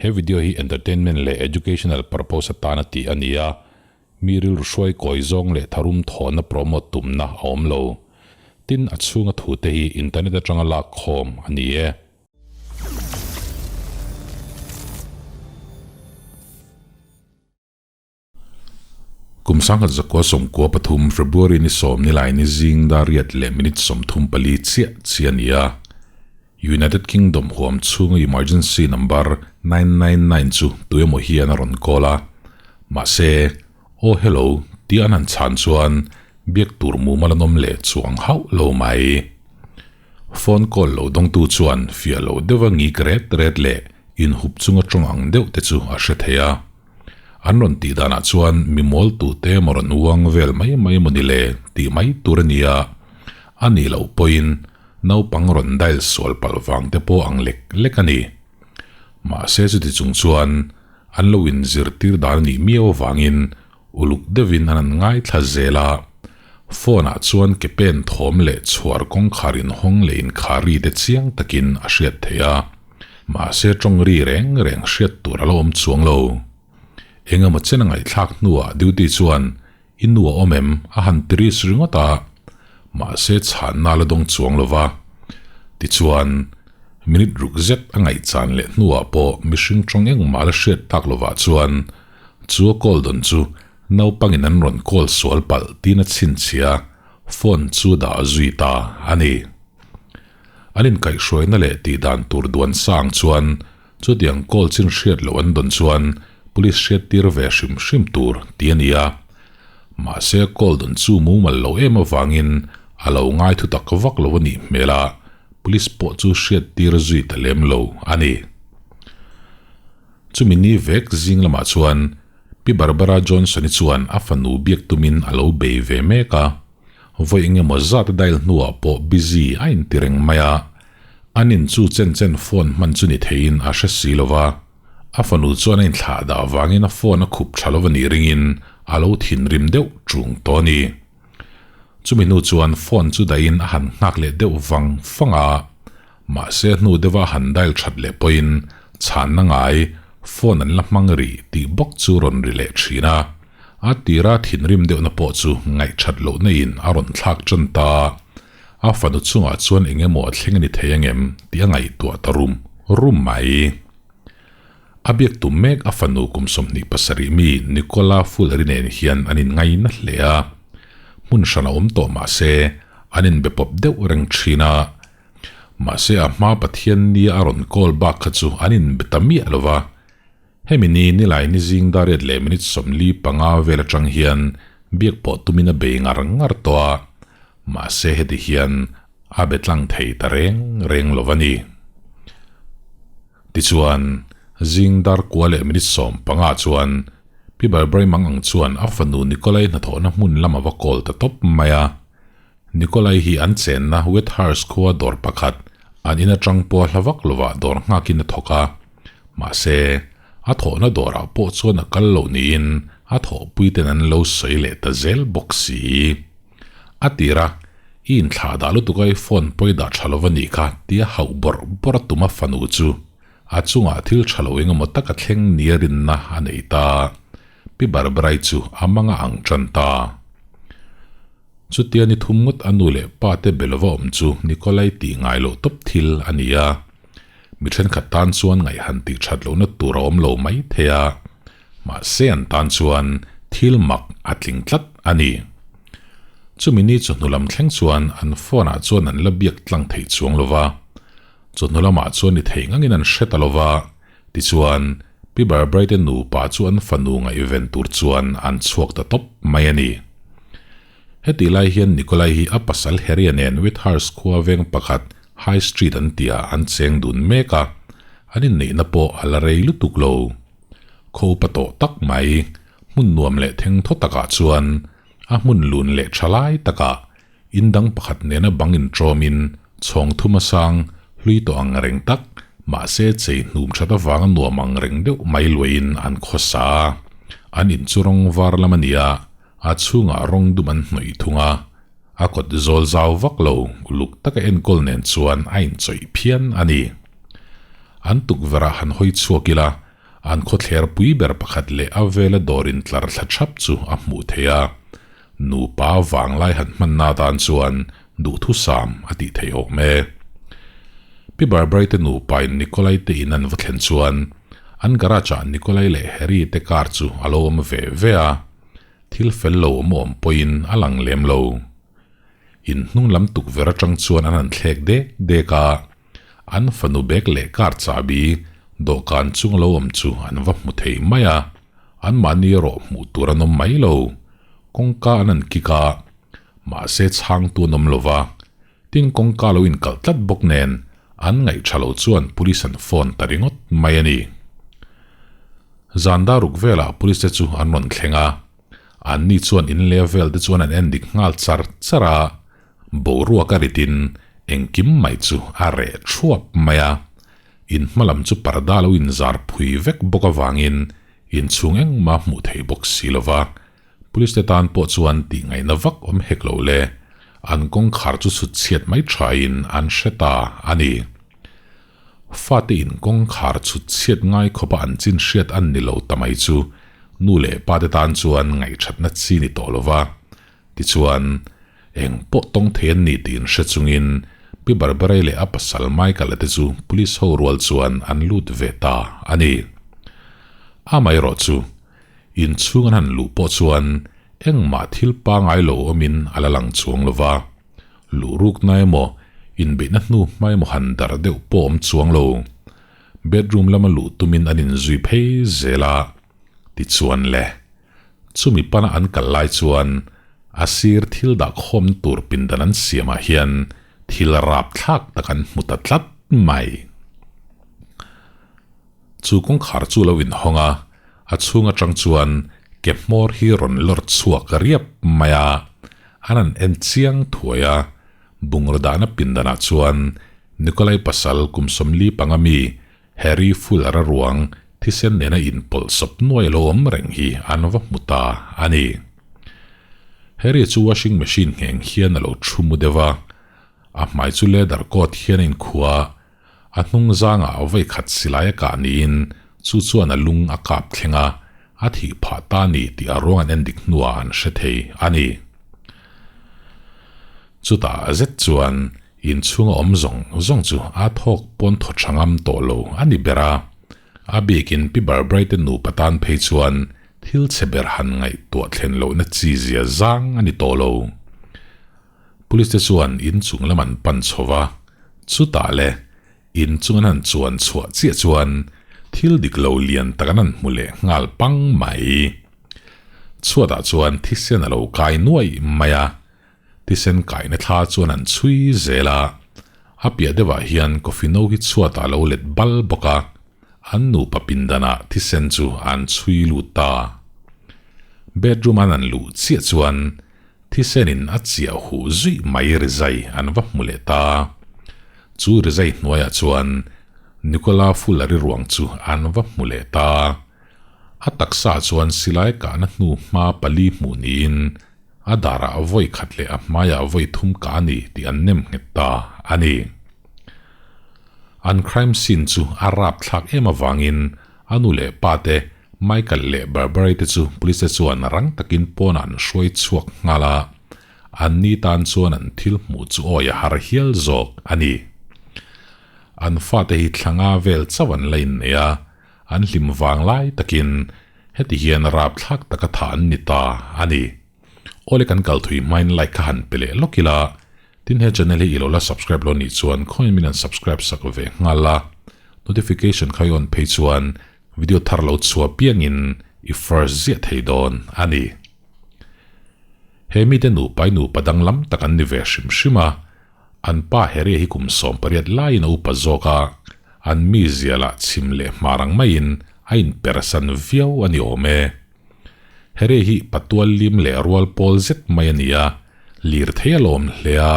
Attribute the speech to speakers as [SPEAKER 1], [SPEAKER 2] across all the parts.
[SPEAKER 1] He video hi entertainment leh educational purpose atana tih a ni a, mi rilru hruai kawi zawng leh tharum thawhna promote tumna a awm lo. Tin, a chhunga thute hi internet atanga lak khawm a ni e. Kum 1993 February ni sawm ni lai ni zing dar riat leh minute 34 chiah chiah a ni a. United Kingdom huam chhunga emergency number 999 chu tuemaw hian a rawn call a. Mahse, Aw hello tia an han chhan chuan biak tur mumal an awm leh chuang hauh lo mai. Phone call lo dawngtu chuan fiah lo deuha ngik ret ret leh inhup chunga tawng ang deuh te chu a hre thei a. An rawn tih danah chuan mi mawl tute emaw rawn uang vel mai mai emaw ni le tih mai tur a ni a, a nih loh pawhin naupang rawn dial sual palh vang te pawh ang lek lek a ni. Mahse chuti chung chuan an lo inzirtir dan a nih miau avangin uluk deuhin an an ngaithla zel a, phone ah chuan ke pen thawm leh chhuar kawngkhar inhawng leh inkhari te chiang takin a hriat theih a. Mahse tawng ri reng reng hriat tur a la awm chuang lo. Eng emaw chen a ngaihthlak hnuah duty chuan i nu a awm em a han ti ris ringawt a, mahse chhanna a la dawng chuang lo va. Tichuan, minute ruk zet a ngaihchan leh hnuah pawh mihring tawng engmah la hriat tak lovah chuan chu a call dawn chu naupangin an rawn call sual palh tiin a chhinchhiah a, phone chu dah zui ta a ni. An inkaihhruaina leh tihdan tur duan sang chuan chutiang call chin hriat loh an dawn chuan police hriattir ve hrim hrim tur tih a ni a. Mahse call dawn chu mumal lo em avangin a lo ngai thu tak vak lo a nih hmel a, police pawh chu hriattir zui ta lem lo a ni. Chumi ni vek zing lamah chuan Pi Barbara Johnson-i chuan a fanu biak tumin a lo bei ve mek a. Vawi eng emaw zat a dial hnuah pawh busy a inti reng mai a, an in chu chen chen phone hman chu ni theiin a hre si lo va. A fanu chuan a inthlah dah vangin a phone a khup tha lo a nih ringin a lo thinrim deuh ṭung tawh a ni. Chumi hnu chuan phone chu dahin a han nghak leh deuh vang vang a, mahse hnu deuha a han dial that leh pawhin chhanna ngai phone an la hmang rih tih bawk chu rawn ri leh thin a. A tira thinrim deuhna pawh chu ngaihthat lohna in a rawn thlak tan ta. A fanu chungah chuan eng emaw a thleng a ni thei angem tih a ngaihtuah ta rum rum mai. A biak tum mek a fanu kum 27 mi Nicola Fuller-i nen hian an inngaina hle a. Hmun hran a awm tawh mah se an inbe pawp deuh reng thin a. Mahse a hma Pathian nia a rawn call bak kha chu an inbe ta miah lo va. Hemi ni nilai ni zing dar riat leh minute 45 vel atang hian biak pawh tumin a bei ngar ngar tawh a, mahse heti hian a be tlang thei ta reng reng lo a ni. Tichuan, zing dar kua leh minute 15 chuan Pi Barbara-i mang ang chuan a fanu Nikolai hnathawhna hmun lam a va call ta tawp mai a. Nikolai hi an chenna Wethurst khua dawr pakhat an in atang pawh a hla vak lovah dawr nghakin a thawk a. Mahse, a thawhna dawrah pawh chuan a kal loh niin a thawhpui ten an lo sawi leh ta zel bawk si. A tir a, I inthlah dah lutuk a i phone pawi dah tha lova nih kha tia hauh bawrh bawrh a tum a fanu chu a chungah thil tha lo engemaw taka thleng nia rinna a nei ta. Pi Barbara-i chu a mang a ang tan ta. Chutia ni thum ngawt a nu leh pa te be lova awm chu Nikolai tih ngai loh tawp thil a ni a. Mi thenkhat tan chuan ngaihhan tih that lohna tur a awm lo mai thei a, mahse an tan chuan thil mak a tling tlat a ni. Chumi ni chawhnu lam thleng chuan an phone ah chuan an la biak tlang theih chuang lova, chawhnu lamah chuan ni thei ngangin an hre ta lova, tichuan Pi Barbara-i te nupa chu an fanu ngaihven tur chuan an chhuak ta tawp mai a ni. Hetih lai hian Nikolai hi a pasal Harry-a nen Withurst khua veng pakhat High Street an tihah an cheng dun mek a, an inneihna pawh a la rei lutuk lo. Kho upa tawh tak mai, hmun nuam leh theng thaw takah chuan a hmun lun leh tha lai takah in dang pakhat nena bang inṭawmin chhawng thum a sang hlui tawh ang reng tak, mahse chei hnum that avanga nuam ang reng deuh mai luahin an khawsa a. An in chu rawng var lam a ni a, A chhungah rawng dum an hnawih thung a, a kawt zawl zau vak lo uluk taka enkawl nen chuan a inchawih phian a ni. An tukverh ah han hawi chhuak ila. An khawthler pui ber pakhat leh a vela dawr in tlar thla thap chu a hmuh theih a, nupa vanglai han hmanna atan chuan duhthusam a tih theih awm e. Pi Barbara-i te nupa in Nikolai te in an va thlen chuan an garage ah Nikolai leh Harry te car chu a lo awm ve ve a, thil fel lo awm awm pawhin a lang lem lo. In hnung lam tukverh atang chuan an han thlek dek dek a, an fanu bag leh car chahbi dawhkan chung lo awm chu an va hmu thei mai a, anmahni erawh hmuh tur an awm mai lo. Kawngka an han kik a, mahse chhangtu an awm lo va, tin kawngka lo inkalh tlat bawk nen an ngaih tha lo chuan police an phone ta ringawt mai a ni. Zan daruk velah police te chu an rawn thleng a. Anni chuan in leh vel te chuan an en dik nghal char char a, boruak a ritin engkim mai chu a reh thuap mai a. In hma lam chu parda lo inzar phui vek bawk avangin inchhung engmah hmuh theih bawk si lo va, police te tan pawh chuan tih ngaihna vak awm hek lo le, an kawngkhar chu chhut chhiat mai thain an hre ta a ni. Fate in kawngkhar chhut chhiat ngai khawpa an chin hriat an ni lo ta mai chu nu leh pa te tan chuan ngaihthatna chi ni tawh lo va. Tichuan, eng pawh tawng thei an ni tih in hre chungin Pi Barbarai leh a pasal Michael-a te chu police ho rual chuan an lut ve ta a ni. Amaherawh chu, inchhung an han luh pawh chuan engmah thil pangai lo awmin a la lang chuang lo va. Luh rukna emaw, inbeihna hnu hma emaw han darh deuh pawh awm chuang lo. Bedroom lama luh tumin an inzui phei zel a, tichuan le. Chumi pana an kal lai chuan a sir thil dah khawmna tur pindan an siamah hian thil rapthlak tak an hmu ta tlat mai. Chu kawngkhar chu lo inhawng a, a chhung atang chuan ke hmawr hi rawn lawr chhuak riap mai a, an han en chiang thuai a, bungraw dahna pindanah chuan Nikolai pasal kum 45 mi Harry Fuller-a ruang thisen nena inpawlh sawp nuai a lo awm reng hi an va hmu ta a ni. Harry chu washing machine ngheng hian a lo thu mu deuh a, a hmai chu leather coat hian a inkhua a, A hnung zangah vawi khat silai a kah niin chu chuan a lung a kap thleng a, a thih phah ta ni tih a ruang an en dik hnuah an hre thei a ni. Chutah zet chuan inchhunga awm zawng zawng chu a thawk pawn thaw tha ngam tawh lo a ni ber a, a bikin Pi Barbraite nupa tan phei chuan thil chhe ber han ngaihtuah thlen lohna chi zia zang a ni tawh lo. Police te chuan in chung lam an pan chho va, chutah le in chung an han chuan chhuah chiah chuan thil dik lo lian tak an han hmu leh nghal pang mai. Chhuatah chuan thisen a lo kai nuai mai a, thisen kaina thla chuan an chhui zel a, a piah deuhah hian coffee no hi chhuatah a lo let bal bawk a, an nupa pindanah thisen chu an chhui lut ta. Bedroom an han luh chiah chuan Thisenin a chiah huh zuih mai rizai an va hmu leh ta. Chu rizai hnuaiah chuan Nicola Fuller-i ruang chu an va hmu leh ta. A taksa chuan silai kahna hnu hma pali hmuh niin a darah vawi khat leh a hmaiah vawi thum kah a ni tih an nem nghet ta a ni. An crime scene chu a rapthlak em avangin A nu leh pa te, Michael leh Barbara-i te chu police te chuan rang takin pawnah an hruai chhuak nghal a, anni tan chuan an thil hmuh chu awi a har hial zawk a ni. An fate hi thla nga vel chauh an la innei a, an hlim vang lai takin heti hian rapthlak taka thah an ni ta a ni. Awle kan kal thui hmain like kha han pe leh lawk ila, tin he channel hi i lo la subscribe lo nih chuan khawiin min han subscribe sak ve nghal la, notification kha i on phei chuan video thar lo chhuah piangin i first ziah thei dawn a ni. He mite nupa i nupa danglam tak an ni ve hrim hrim a, an pa Harry-a hi kum 18 laiin a upa zawk a, an mizia lah chhim leh hmar ang maiin a inpersan viau a ni awm e. Harry hi patual lim leh rual pawl zet mai a ni a, lir thei a lawm hle a,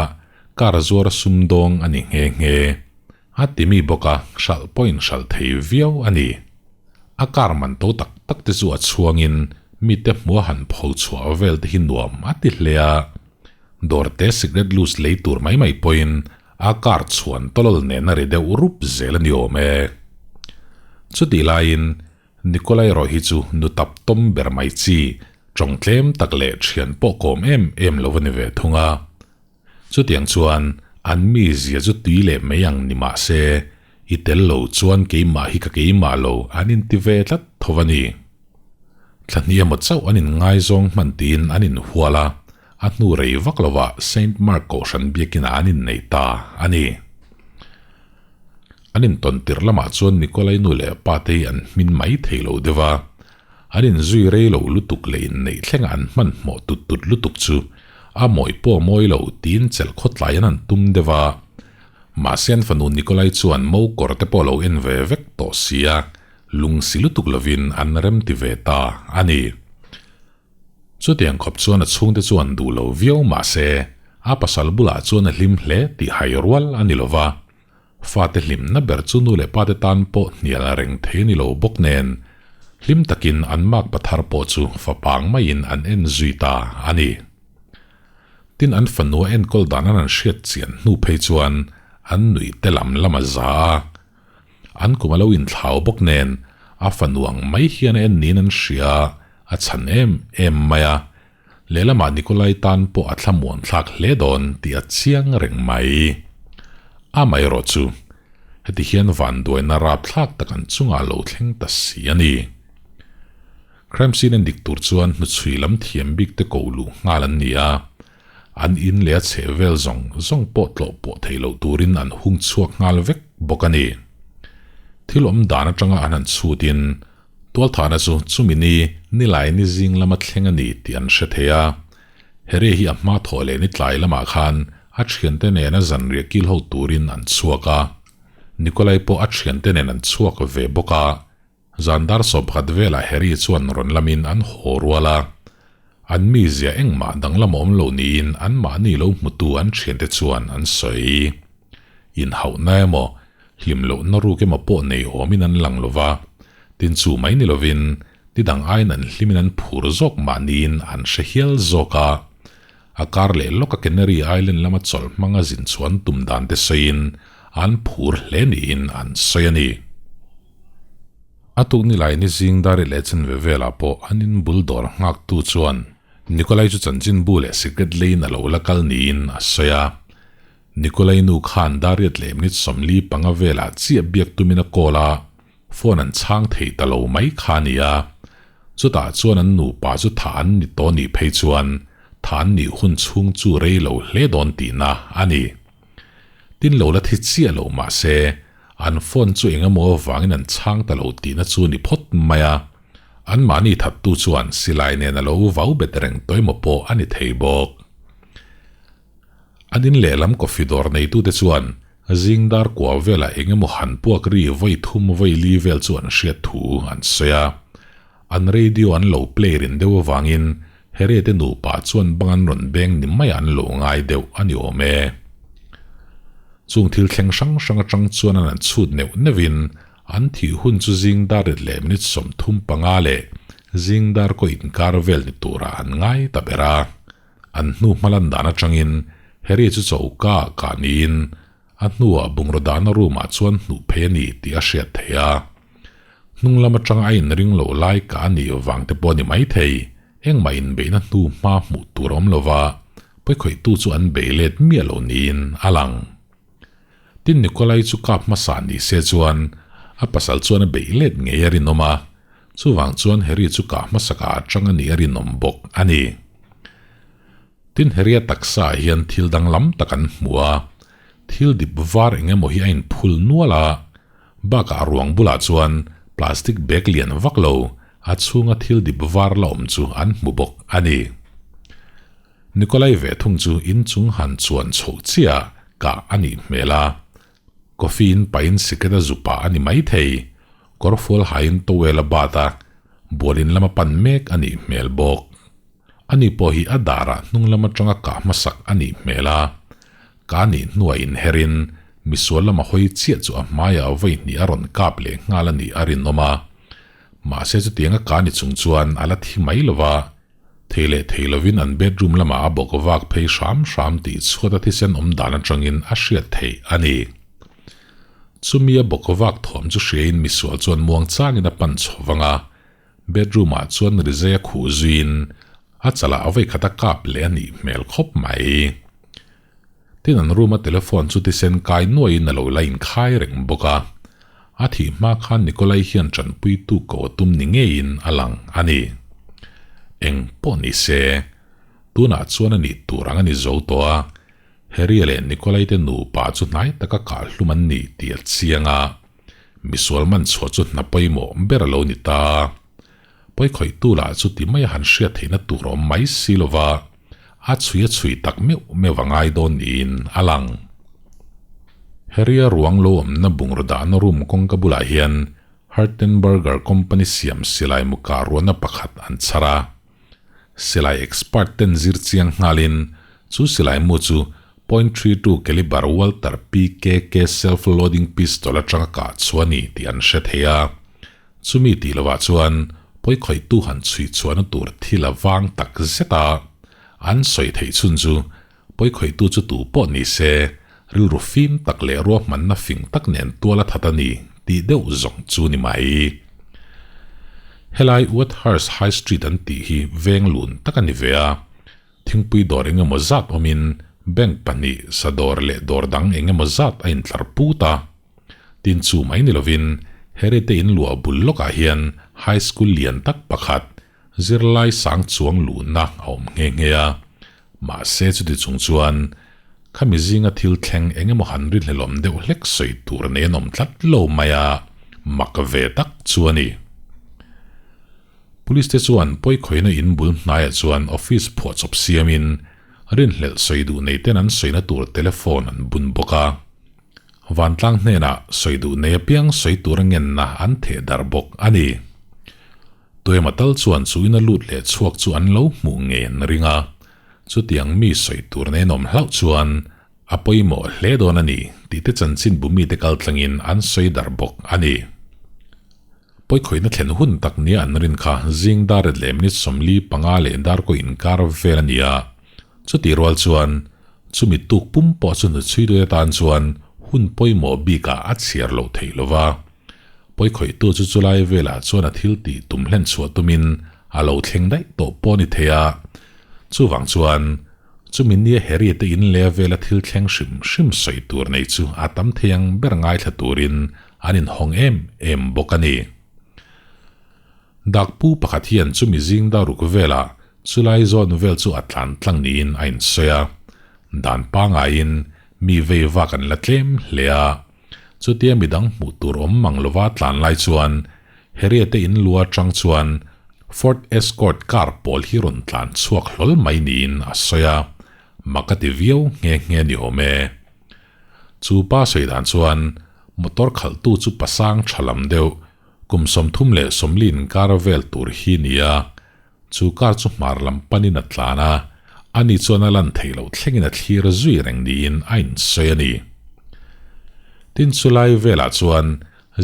[SPEAKER 1] car zuar sumdawng a ni nghe nghe. A ti mi bawk a, hralh pawhin hralh thei viau a ni. A car man to tak tak te chu a chhuangin mite hmua han pho chhuah vel te hi nuam a ti hle a. Dawrte cigarette loose lei tur mai mai pawhin a car chhuan tawlawl nen a ri deuh rup zel a ni awm e. Chutih laiin. Nikolai erawh hi chu nu tap tawm ber mai chi, tawng tlem tak leh thian pawh kawm em em lo a ni ve thung a. Chutiang chuan an mizia chu tui leh mai ang ni mah se, i tel lo chuan keimah hi ka keimah lo an inti ve tlat tho a ni. Thla hnih emaw chauh an inngaizawng hman tiin an inhual a, a hnu rei vak lovah Saint Mark Kohhran biakinah an innei ta a ni. An intawn tirh lamah chuan Nikolai nu leh pa te hi an hmin mai thei lo deuh a, an inzui rei lo lutuk leh inneih thlengah an hmanhmawh tut tut lutuk chu a mawi pawh a mawi lo tiin chelh khawtlai an han tum deuh a. Mahse an fanu Nikolai chuan mo kawr te pawh a lo en ve vek tawh si a, lungsi lutuk lovin an remti ve ta a ni. Chutiang khawp chuan a chhungte chuan duh lo viau mahse a pasal bulah chuan a hlim hle tih hai rual a ni lova. Fate hlimna ber chu nu leh pate tan pawh hnial reng thei a ni lo bawk nen, hlim takin an mak pathar pawh chu fapang maiin an en zui ta a ni. Tin an fanua enkawl dan an han hriat chian hnu phei chuan an nuih te lam lam a za a. An kum a lo inthlau bawk nen a fanu ang mai hian a en niin an hria a, a chhan em em mai a. Lehlamah Nikolai tan pawh a thlamuan thlak hle dawn tih a chiang reng mai. Amaherawh chu, heti hian vanduaina rapthlak tak an chungah lo thleng ta si a ni. Crime scene en dik tur chuan hnuchhui lam thiam bik te ko luh nghal an ni a, an in leh a chheh vel zawng zawng pawh tlawh pawh theih loh turin an hung chhuak nghal vek bawk a ni. Thil awm dan atanga an han chhutin Tualthahna chu chumi ni nilai ni zing lama thleng a ni tih an hre thei a. Harry hi a hma thawh leh ni tlai lamah khan a thiante nena zanriah kil ho turin an chhuak a. Nikolai pawh a thiante nen an chhuak ve bawk a. Zan dar 11 velah Harry chuan rawn lamin an haw rual a. An mizia engmah danglam awm lo niin anmahni lo hmutu an thiante chuan an sawi. Inhauhna emaw, hlim lohna ruk emaw pawh nei awmin an lang lo va, tin chu mai ni lovin ni dang aiin an hlimin an phur zawk mahniin an hre hial zawk a. A kar leh lawka Canary Island lama chawlh hmanga zin chu an tum dan te sawiin an phur hle niin an sawi a ni. A tuk ni lai ni zing dar i leh chen ve velah pawh an in bul dawr nghaktu chuan Nikolai chu chanchinbu leh sikret leiin a lo la kal niin a sawi a. Nikolai nu khan Dariat leh minute 45 velah chiah biak tumin a call a, phone an chhang thei ta lo mai kha a ni a. Chutah chuan an nupa chu thah an ni tawh nih phei chuan thah an nih hun chhung chu rei lo hle dawn tihna a ni. Tin lo la thi chiah lo mah se, an phone chu eng emaw avangin an chhang ta lo tihna chu ni phawt mai a. Anmahni thattu chuan silai nen a lo vau bet reng tawh emaw pawh a ni thei bawk. An in lehlam coffee dawr neitute chuan zing dar kua velah eng emaw han puak ri vawi thum vawi li vel chu an hriat thu an sawi a. An radio an lo play rin deuh avangin Harriet-e nupa chuan bang an rawn beng ni maiah an lo ngai deuh a ni awm e. Chung thil thleng hrang hrang atang chuan an han chhut neuh neuhin an thih hun chu zing dar rit leh minute 35 leh zing dar kaw inkar vel ni turah an ngai ta ber a. An hnu hmalan dan atangin Harry chu choka ah kah niin a hnuah bungraw dahna room ah chuan hnuh phei a ni tih a hriat theih a. Hnung lam atanga a inring loh lai kah a nih vang te pawh a ni maithei, engmah inbeihna hnu hma hmuh tur a awm lova, pawikhawihtu chu an bei let miah lo niin a lang. Tin Nikolai chu kap hmasa ni se chuan a pasal chuan a beih let ngei a rinawm a, chuvang chuan Harry chu kah hmasakah a tang a nih a rinawm bawk a ni. Tin Harry-a taksa ah hian thil danglam tak an hmu a, thil dip var eng emaw hi a inphul nual a, bakah a ruang bulah chuan plastic bag lian vak lo a chhunga thil dip var la awm chu an hmu bawk a ni. Nikolai ve thung chu inchung han chuan chhoh chiah kah a nih hmel a, coffee in pahin sikret a zu pah a ni maithei, kawrfual hain towel a bat a, bualin lama pan mek a nih hmel bawk. Ani pawh hi a darah hnung lam atanga kah hmasak a nih hmel a, ka nih hnuah inherin misual lama hawi chiah chu a hmaiah vawi hnih a rawn kap leh nghal a nih a rinawm a, mahse chutianga ka ni chung chuan a la thi mai lo va. Thei leh thei lovin an bedroom lamah a bawk vak phei hram hram tih chhuata thisen awm dan atangin a hriat theih a ni. Chumi a bawk vak thawm chu hriain misual chuan muang changin a pan chho vang a, bedroom ah chuan rizai a khuh zuiin a chalah a vawikhat a kap leh a nih hmel khawp mai. Tin an room a telephone chu tisen kai nuaiin a lo la inkhai reng bawk a, a thih hma khan Nikolai hian tanpuitu ko a tum ni ngeiin a lang a ni. Eng pawh ni se, tunah chuan a nih tur ang a ni zo tawh a, Harry-a leh Nikolai te nupa chu hnai taka kah hlum an ni tih a chiang a, misual man chhuah chu hna pawimawh ber a lo ni ta. Pawikhawihtu lah chu ti mai a han hriat theihna tur awm mai si lova, a chhui a chhui tak meuh meuh a ngai dawn niin a lang. Harry-a ruang lo awmna bungraw dahna room kawngka bulah hian Hartenberger company siam silai muka ruahna pakhat an chhar a. Silai expert ten zir chiang nghalin chu silai mu chu .32 caliber Walther PKK self-loading pistol atanga kah chu a ni tih an hre thei a. Chumi tih lovah chuan pawikhawihtu han chhui chhuahna tur thil a vang tak zet a, an sawi theih chhun chu pawikhawihtu chu tu pawh ni se rilru fim tak leh ruahmanna fing tak nen tual a that a ni tih deuh zawng chu ni mai. Helai Woodhurst High Street an tih hi veng lun tak a ni ve a, thingpui dawr eng emaw zat awmin bank pahnih sa dawr leh dawr dang eng emaw zat a intlar put a. Tin chu mai ni lovin Harry te in luah bul lawkah hian high school lian tak pakhat zirlai sang chuang luhna a awm nghe nghe a. Mahse chuti chung chuan khami zinga thil thleng eng emaw han rinhlelawm deuh hlek sawi tur nei an awm tlat lo mai a, mak ve tak chu a ni. Police te chuan pawikhawina in bul hnaiah chuan office phuahchawp siamin rinhlelh sawi duh nei ten an sawina tur telephone an bun bawk a. Vantlang hnenah sawi duh nei apiang sawi tura ngenna an theh darh bawk a ni. Tuema tal chuan chu ina lut leh chhuak chu an lo hmuh ngei an ring a, chutiang mi sawi tur nen awm hlauh chuan a pawimawh hle dawn a ni tih te chanchin bu mite kaltlangin an sawi darh bawk a ni. Pawikhawihna thlen hun tak nia an rin kha zing dar ret leh minute 45 leh dar kaw inkar vel a ni a, chutih rual chuan chumi tuk pum pawh chu hnuchhui deuh atan chuan hun pawimawh bikah a chhiar loh theih lo va. Pawikhawihtu chu chulai velah chuan a thil tih tum hlen chhuah tumin a lo thleng daih tawh pawh a ni thei a, chuvang chuan chumi nia Harry te in leh vela thil thleng hrim hrim sawi tur nei chu a tam thei ang ber ngaithla turin An inhawng em em bawk a ni. Dakpu pakhat hian chumi zing dar ruk velah chulai zawn vel chu a tlan tlang niin a insawi a. Dan pangaiin mi vei vak an la tlem hle a. Chutia midang hmuh tur awm mang lova tlan lai chuan Harriet te in lu atang chuan Ford Escort car pawl hi rawn tlan chhuak hlawl mai niin a sawi a. Mak a ti viau nghe nghe ni awm e. Chu pa sawi dan chuan motor khalhtu chu pasang tha lam deuh, kum 30 inkar vel tur hi ni a. Chu car chu hmar lam panin a tlan a, ani chuan a lan theih loh thlengin a thlir zui reng niin a insawi a ni. Tin chulai velah chuan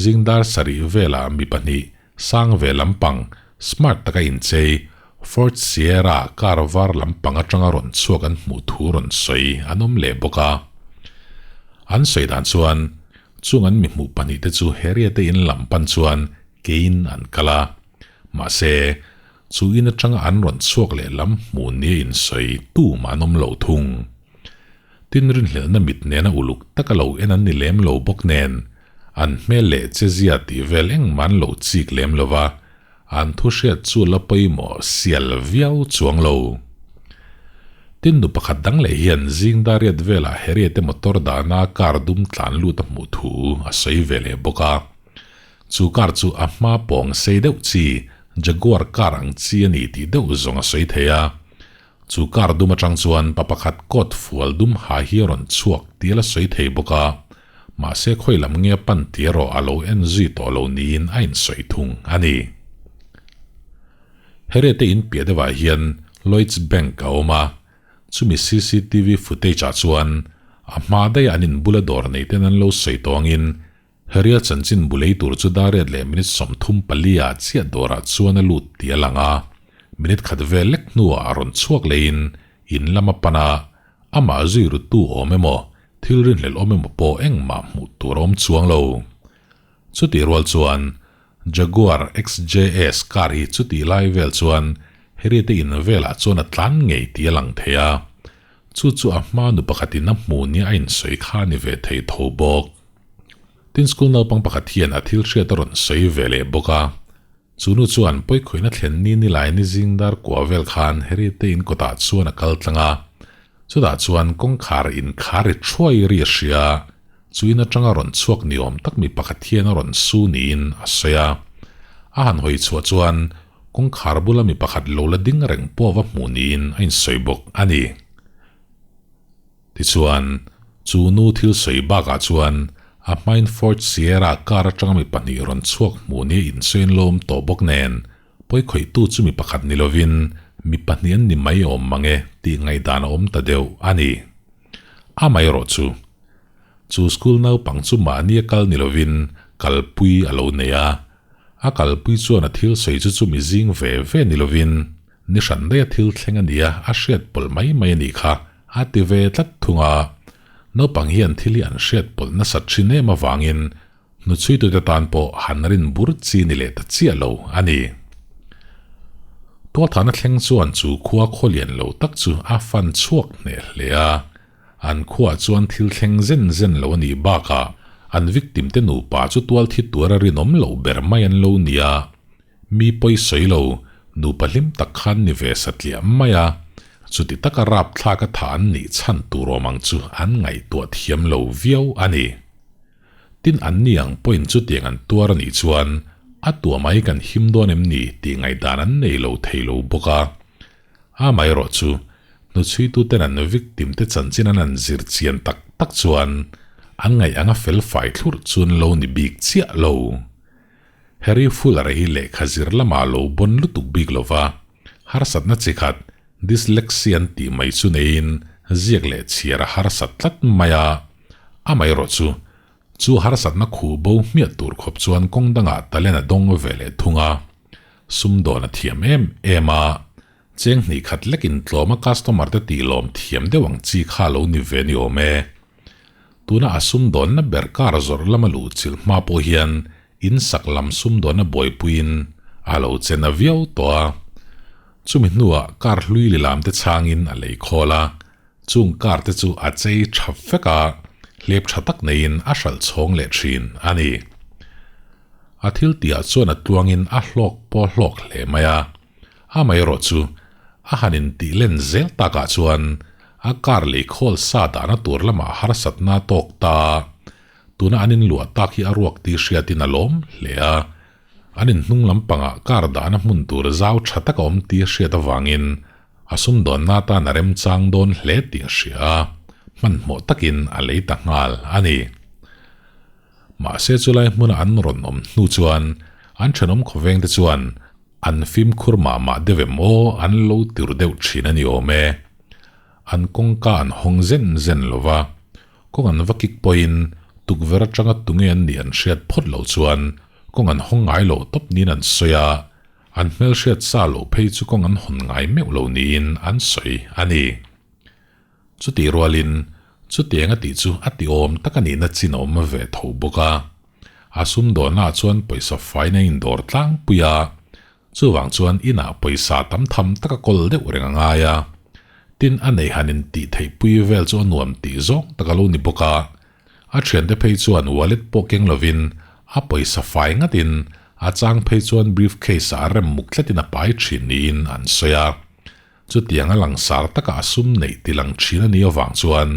[SPEAKER 1] zing dar sarih velah mi pahnih sang ve lampang smart taka inchei Ford Sierra car var lampang atanga rawn chhuak an hmuh thu rawn sawi an awm leh bawk a. An sawi dan chuan chung an mi hmuh pahnih te chu Harriet te in lam pan chuan kein an kal a. Mahse, chu in atanga an rawn chhuak leh lam hmuh nia insawi tumah an awm lo thung. Tin rinhlelhna mit nena uluk taka lo en an ni lem lo bawk nen, an hmel leh chezia tih vel engmah an lo chik lem lo va, an thu hriat chu la pawimawh sial viau chuang lo. Tin nu pakhat dang leh hian zing dariat velah Harriet-te motor dahna car dum tlan lut a hmuh thu a sawi ve leh bawk a. Chu car chu a hma pawng sei deuh chi Jaguar car ang chi a ni tih deuh zawng a sawi thei a. Chu car dum atang chuan pa pakhat coat fual dum ha hi a rawn chhuak tih a la sawi thei bawk a, mahse khawi lam nge a pan tih erawh a lo en zui tawh lo niin a insawi thung a ni. Harriet te in piah deuhah hian Lloyds Bank a awm a, chumi cctv footage ah chuan a hma daih an inbula dawr nei ten an lo sawi tawh angin Harriet chanchin bu lei tur chu dar riat leh minute 34 ah chiah dawrah chuan a lut tih a lang a, minute khat vel lek hnuah a rawn chhuak leiin in lam a pan a, amah zui rutu awm emaw? Thil rinhlelh awm emaw pawh engmah hmuh tur a awm chuang lo. Chutih rual chuan Jaguar XJS car hi chutih lai vel chuan Harriet-a in velah chuan a tlan ngei tih a lang thei a. Chu chu a hma nu pakhatin a hmu nia a insawi kha a ni ve thei tho bawk. Tin school naupang pakhat hian a thil hriat a rawn sawi ve leh bawk a. Chu nu chuan pawikhawihna thlen ni ni lai ni zing dar kua vel khan Harriet-te in kawtah chuan a kal tlang a. Chutah chuan kawngkhar inkhar ri thuai ri a hria. Chu in atanga rawn chhuak ni awm tak mi pakhat hian a rawn su niin a sawi a. A han hawi chhuah chuan kawngkhar bula mi pakhat lo la ding reng pawh va hmuh niin a insawi bawk a ni. Tichuan, chu nu thil sawi bakah chuan a hmain Ford Sierra car atanga mi pahnih rawn chhuak hmuh nia insawiin lawm tawh bawk nen, pawikhawihtu chu mi pakhat ni lovin mi pahnih an ni mai awm mang e tih ngaihdan a awm ta deuh a ni. Amaherawh chu, chu school naupang chu mahni a kal ni lovin kalpui a lo nei a, a kalpui chuan a thil sawi chu chu mi zing ve ve ni lovin, Ni hran daih a thil thleng a nia, a hriat pawlh mai mai a nih kha, a ti ve tlat thung a. Naupang hian thil hi an hriat pawlh nasat thin em avangin hnuchhuitute tan pawh han rin bur chi ni leh ta chiah lo a ni. Tualthahna thleng chuan chu khua khawlian lo tak chu a fan chhuak hneh hle a. An khuaah chuan thil thleng zen zen lo a nih bakah an victim te nupa chu tualthi tuar a rinawm loh ber mai an lo nia. Mi pawi sawi lo, nupa hlim tak khan ni ve satliah mai a, chuti taka rapthlak a tha an nih chhan tur awm ang chu an ngaihtuah thiam lo viau a ni. Tin an ni ang pawhin chutiang an tuar a nih chuan a tua mai kan him dawn em ni tih ngaihdan an nei lo thei lo bawk a. Amaherawh chu, hnuchhuituten an victim te chanchin an han zir chian tak tak chuan an ngaih anga fel fai thlurh chu an lo ni bik chiah lo. Harry Fuller-a hi lehkha zir lamah lo bawn lutuk bik lo va, harsatna chi khat dyslexia an tih mai chu neiin ziak leh chhiar a harsat tlat mai a. Amaherawh chu, chu harsatna khuh bo hmiah tur khawp chuan kawng dangah talent a dawng ve leh thung a. Sumdawn a thiam em em a, cheng hnih khat lekin tlawma customer te tih lawm thiam deuh ang chi kha lo ni ve ni awm e. Tuna a sumdawnna ber kar zawrh lama luh chilh hma pawh hian in sak lam sumdawnna buaipuiin a lo che na viau tawh a. Chumi hnuah kar hlui lilam te chhangin a lei khawl a, chung kar te chu a chei tha vek a, hlep tha tak neiin a hralh chhawng leh thin a ni. A thil tihah chuan a tluangin a hlawk pawh hlawk hle mai a. Amaherawh chu, a han intih len zel takah chuan a car lei khawl sa dahna tur lamah harsatna a tawk ta a, tuna an inluah tak hi a ruak tih hriatin a lawm hle a. An inhnung lampangah car dahna hmun tur zau tha tak a awm tih a hriat avangin a sumdawnna atan a remchang dawn hle tih a hria a, hmanhmawh takin a lei ta nghal a ni. Mahse chulai hmuna an rawn awm hnu chuan an thenawm khawvengte chuan An fimkhur mah mah deuh em aw an lo tir deuh thin a ni awm e. An kawngka an hawng zen zen lo va, kawng an va kik pawhin tukverh atanga tunge an nih an hriat phawt loh chuan kawng an hawng ngai lo tawp niin an sawi a, an hmelhriat sa loh phei chu kawng an hawn ngai meuh lo niin an sawi a ni. Chutih rualin chutiang a tih chu a ti awm tak a nihna chin a awm ve tho bawk a. A sumdawnnaah chuan pawisa fain a indawr tlangpui a, chuvang chuan inah pawisa tam tham tak a kawl deuh reng a ngai a. Tin, a nei han intih theihpui vel chu a nuam tih zawng tak a lo ni bawk a. A thiante phei chuan wallet pawh keng lovin a pawisa fai ngatin a chang phei chuan briefcase-ah a rem muk tlatin a pai thin niin an sawi a. Chutiang a langsar taka a sum neih ti lang thin a nih avang chuan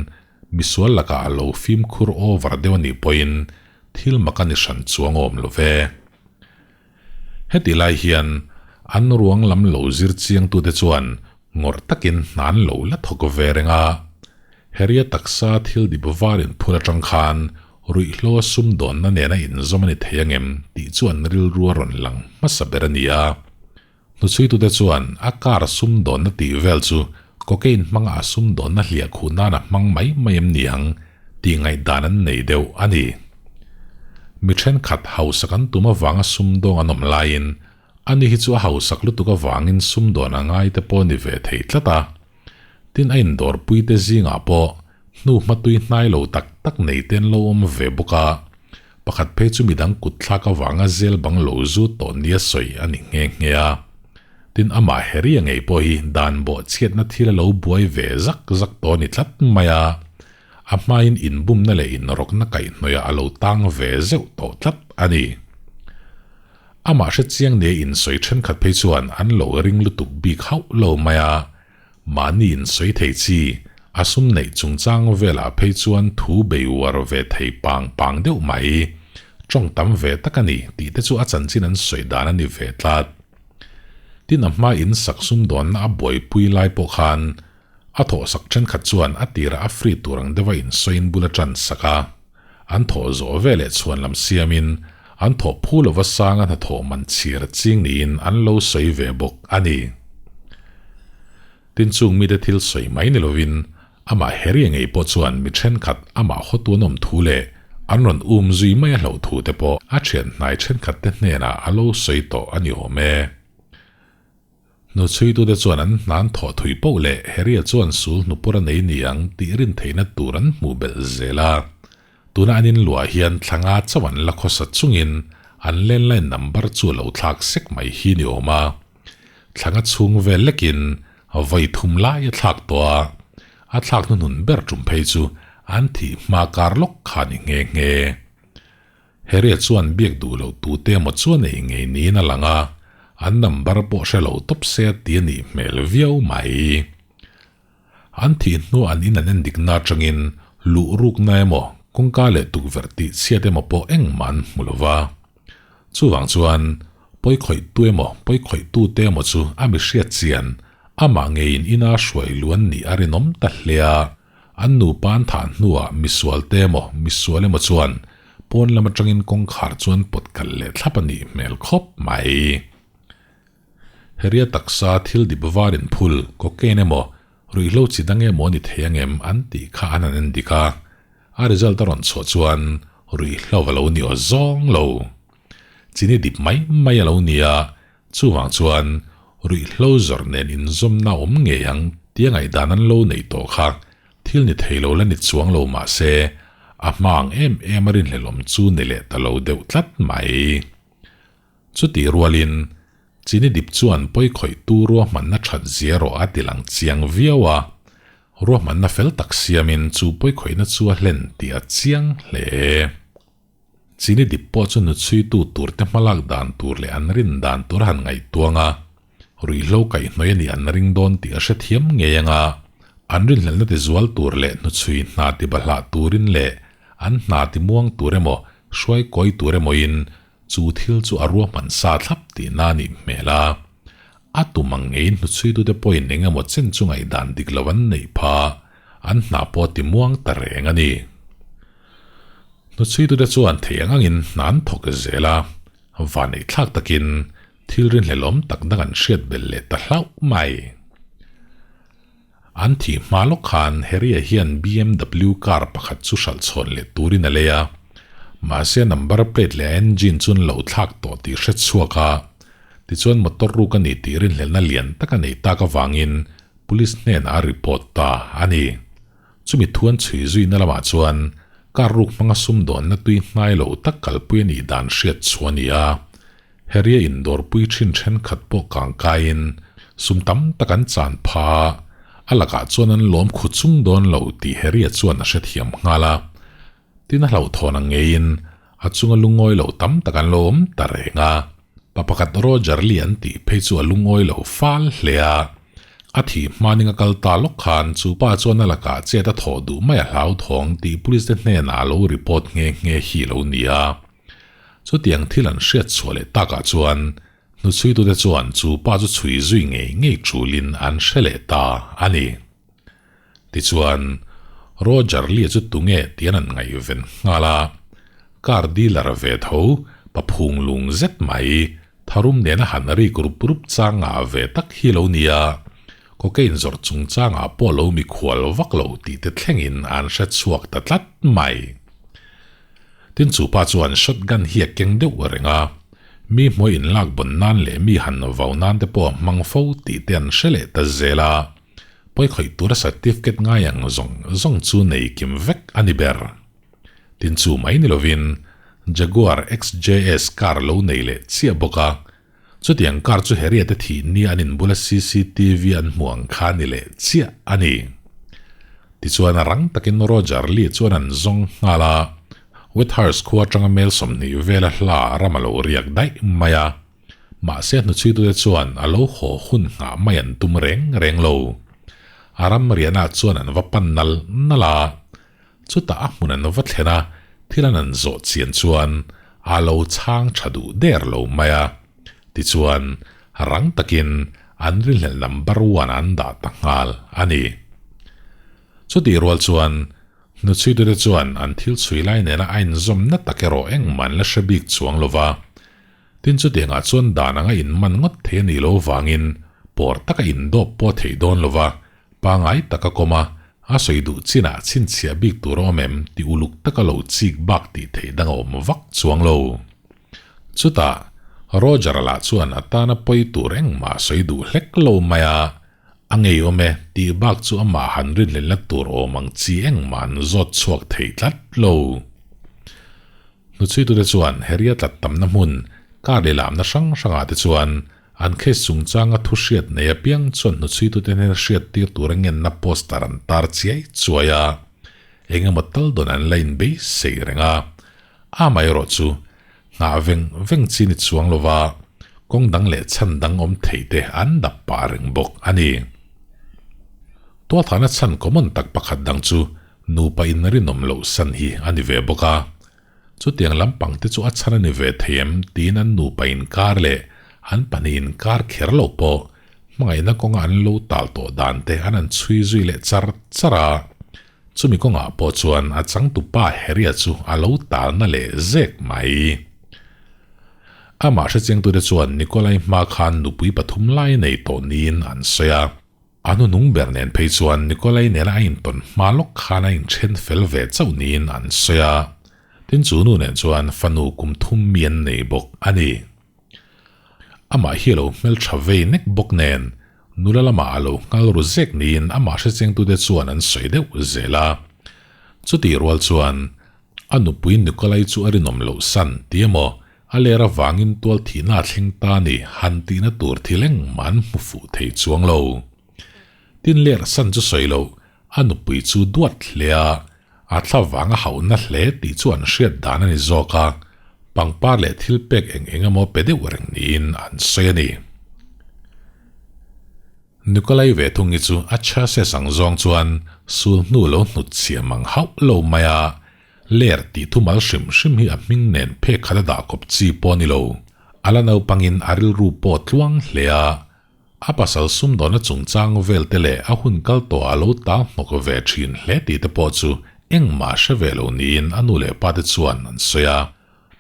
[SPEAKER 1] misual lakah a lo fimkhur over deuh a nih pawhin thil mak a ni hran chuang awm lo ve. Heti lai hian an ruang lam lo zir chiangtute chuan ngawrh takin hna an lo la thawk ve reng a. Heria taksa thil dip var inphun atang khan ruihhlo a sumdawnna nena inzawm a ni thei angem tih chu an rilru a rawn lang hmasa ber a ni a. Hnuchhuitute chuan a car sumdawnna tih vel chu cocaine hmanga a sumdawnna hliah khuh nan a hmang mai mai em ni ang tih ngaihdan an nei deuh a ni. Mi thenkhat hausak an tum avanga sumdawng an awm laiin ani hi chu a hausak lutuk avangin sumdawn a ngai te pawh a ni ve thei tlat a. Tin a indawrpuite zingah pawh. Hnu hmatui hnai lo tak tak nei te an lo awm ve bawk a, pakhat phei chu midang kut thlak avanga zel bang lo zu tawh nia sawi a ni nghe nghe a. Tin, amah Harry-a ngei pawh hi dan bawh chhiatna thil a lo buai ve zak zak tawh a ni tlat mai a, a hmain inbumna leh inrawkna kaihhnawihah a lo tang ve zeuh tawh tlat a ni. Amah hrechiang nia insawi thenkhat phei chuan an lo ring lutuk bik hauh lo mai a, Mahni insawi thei chi, a sum neih chungchang velah phei chuan thu bei uar ve thei pang pang deuh mai. Tawng tam ve tak a ni tih te chu a chanchin an sawi dan a ni ve tlat. Tin a hma in sak sum dawnna a buaipui lai pawh khan a thawhsak thenkhat chuan a tirah a free tur ang deuha insawiin bul a tan sak a. An thawh zawh veleh chhuan lam siamin an thawh phu lova sanga hnathawh man chhir ching niin an lo sawi ve bawk a ni. Tin chung mite thil sawi mai ni lovin amah Harry-a ngei pawh chuan mi thenkhat amah hawtu an awm thu leh an rawn um zui mai a hlauh thu te pawh a thian hnai thenkhat te hnenah a lo sawi tawh a ni awm e. Hnuchhuitute chuan an hnan thawh thui poh leh Harry-a chuan sul hnupur a nei ni ang tih rin theihna tur an hmuh belh zel a. Tuna an inluah hian thla nga chauh an la khawsa chungin an landline number chu a lo thlak sek mai hi ni awm a. Thla nga chhung vel lekin vawi thum lai a thlak tawh a, a thlak hnuhnun ber tum phei chu an thih hma kar lawk kha ni nghe nghe. Harry-a chuan biak duh loh tute emaw chuan ei ngei niin a lang a, an number pawh hre lo tawp se a ti a nih hmel viau mai. An thih hnuah an in an en dikna atangin luh rukna emaw kawngka leh tukverh tih chhiat emaw pawh engmah an hmu lo va. Chuvang chuan pawi khawihtu emaw pawi khawihtute emaw chu a mi hriat chian amah ngeiin ina hruai luan nih a rinawm ta hle a. An nupa an thah hnuah misual te emaw misual emaw chuan pawn lam atangin kawngkhar chuan pawt kal leh thlap a nih hmel khawp mai. Heria taksa thil dip var in phul, cocaine emaw ruihhlo chi dang emaw a ni thei angem an tih kha an han en dik a, a result a rawn chhuah chuan ruihhlo a lo ni aw zawng lo. Chini dip mai mai a lo ni a, Chuvang chuan ruihhlo zawrh nen inzawmna awm ngei ang tia ngaihdan an lo neih tawh kha thil ni thei lo la ni chuang lo mah se a hma ang em em a rinhlelawm chu ni leh ta lo deuh tlat mai. Chutih rualin Chini dip chuan pawikhawihtu ruahmanna that zia erawh a ti lang chiang viau a, ruahmanna fel tak siamin chu pawikhawihna chu a hlen tih a chiang hle. Chini dip pawh chu nuchhuitu turte hmalak dan tur leh an rin dan tur a han ngaihtuang a, ruihhlo kaihhnawih a nih an ring dawn tih a hrethiam ngei ang a, an rinhlelhna ti zual tur leh hnuchhui hna ti bahlah turin leh an hna ti muang tur emaw hruai kawi tur emawin chu thil chu a ruahman sa thlap tihna a nih hmel a. A tum ang ngeiin hnuchhuitute pawhin eng emaw chen chu ngaihdan dik lo an neih pha, an hna pawh a ti muang ta reng a ni. Hnuchhuitute chuan thei ang angin hna an thawk zel a, vanneih thlak takin thil rinhlelawm tak dang an hriat belh leh ta hlauh mai. An thih hma lawk khan Harry-a hian BMW car pakhat chu hralh chhawn leh turin a lei a, mahse number plate leh a engine chu an lo thlak tawh tih hre chhuak a, tichuan motor ruk a ni tih rinhlelhna lian tak a nei tak avangin police hnenah a report ta a ni. Chumi thuan chhui zuina lamah chuan car ruk hmanga sumdawnna tui hnai lo tak kalpui a nih dan hriat chu a ni a. Harry-a indawrpui thin thenkhat pawh kang kaiin sum tam tak an chan pha a, a lakah chuan an lawm khu chung dawn lo tih Harry-a chuan a hrethiam nghal a. Tin a hlauhthawn ang ngeiin a chunga lungawi lo tam tak an lo awm ta reng a. Pa pakhat Roger Lee an tih phei chu a lungawi lo fal hle a. A thih hmaning a kal ta lawk khan chu pa chuan a lakah chet a thawh duh mai a hlauthawng tih police te hnenah a lo report nghe nghe hi lo ni a. Chutiang thil an hriat chhuah leh takah chuan hnuchhuitute chuan chu pa chu chhui zui ngei ngei tulin an hre leh ta a ni. Tichuan, Roger Lee chu tunge tian an ngaihven nghal a, car dealer ve tho pa phung lung zet mai, tharum nena han rik rup rup changah ve tak hi lo nia, cocaine zawrh chungchangah pawh lo mikhual vak lo tih te thlengin an hre chhuak ta tlat mai. Tin chu pa chuan shotgun hi a keng deuh reng a, mi hmuai inlak bawn nan leh mi han vau nan te pawh a hmang fo tih te an hre leh ta zel a. Pawi khawih tura certificate ngai ang zawng zawng chu nei kim vek a ni ber. Tin chu mai ni lovin Jaguar XJS car lo nei leh chiah bawk a, chutiang car chu Harriet-a thih ni an inbula cctv an hmuh ang kha ni leh chiah a ni. Tichuan a rang takin Roger Lee chuan an zawng nghal a, Wethurst khua atanga mel 20 vela hla ram a lo riak daih mai a. Mahse hnuchhuitute chuan a lo haw hun nghah mai an tum reng reng lo. A ram riahna chuan an va pan nal nal a. Chutah a hmun an va thlen a, thil an an zawh chian chuan a lo chhang tha duh der lo mai a. Tichuan, rang takin an rinhlelh number one an dah ta nghal a ni. Chutih rual chuan Hnuchhuitute chuan an thil chhui lai nena a inzawmna tak erawh engmah an la hre bik chuang lo va. Tin chutiangah chuan dan anga inman ngawt thei a nih loh vangin pawr taka indawp pawh a theih dawn lo va, pangai taka kawm a, a sawi duh chinah chhinchhiah bik tur a awm em tih uluk taka lo chik bak tih theih dang a awm vak chuang lo. Chutah, Roger-a lah chuan a tana pawi tur engmah a sawi duh hlek lo mai a, A ngei awm e, tih bak chu amah han rinhlelhna tur awm ang chi engmah an zawt chhuak thei tlat lo. Hnuchhuitute chuan Harry-a tlat tamna hmun, car leh lamna hrang hrangah te chuan an case chungchanga thu hriat nei apiang chuan hnuchhuitute hnena hriat tir tura ngenna poster an tar chiai chuai a, eng emaw tal dawn an la inbeisei reng a. Amaherawh chu Nghah veng veng chi ni chuang lova kawng dang leh chhan dang awm thei te an dap pah reng bawk a ni. Tualthahna chhan common tak pakhat dang chu nupa in rinawm loh san hi a ni ve bawk a. Chutiang lampang te chu a chhan a ni ve thei em tiin an nupa inkar leh an pahnih inkar kher lo pawh hmangaihna kawnga an lo tal tawh dan te an han chhui zui leh char char a. Chumi kawngah pawh chuan a changtupa Harry-a chu a lo talna leh zek mai. Amah hrechiangtute chuan Nikolai hma khan nupui pathum lai nei tawh niin an sawi a. A hnuhnung ber nen phei chuan Nikolai nena a intawn hma lawk khan a inthen fel ve chauh niin an sawi a. Tin chu nu nen chuan fanu kum thum mi an nei bawk a ni. Amah hi a lo hmeltha vei nek bawk nen, nula lamah a lo nghal ru zek niin amah hrechiangtute chuan an sawi deuh zel a. Chutih rual chuan, a nupui Nikolai chu a rinawm loh san ti emaw, a ler avangin tual thihna a thleng ta ni han tihna tur thil engmah an hmu fuh thei chuang lo. Tin ler san chu sawi loh, a nupui chu duat hle a, A thla vang a hauhna hle tih chu an hriat dan a ni zawk a, pangpar leh thil pek eng eng emaw pe deuh reng niin an sawi a ni. Nikolai ve thung hi chu a chassis ang zawng chuan sul hnu lo hnut chhiah mang hauh lo mai a, ler tih thumal hrim hrim hi a hming nen phek khat a dah kawp chi pawh a ni lo. A la naupangin a rilru pawh tluang hle a, A pasal sumdawna chungchang vel te leh a hun kal tawh a lo tal hnawk ve thin hle tih te pawh chu engmah hre ve lo niin a nu leh pa te chuan an sawi a.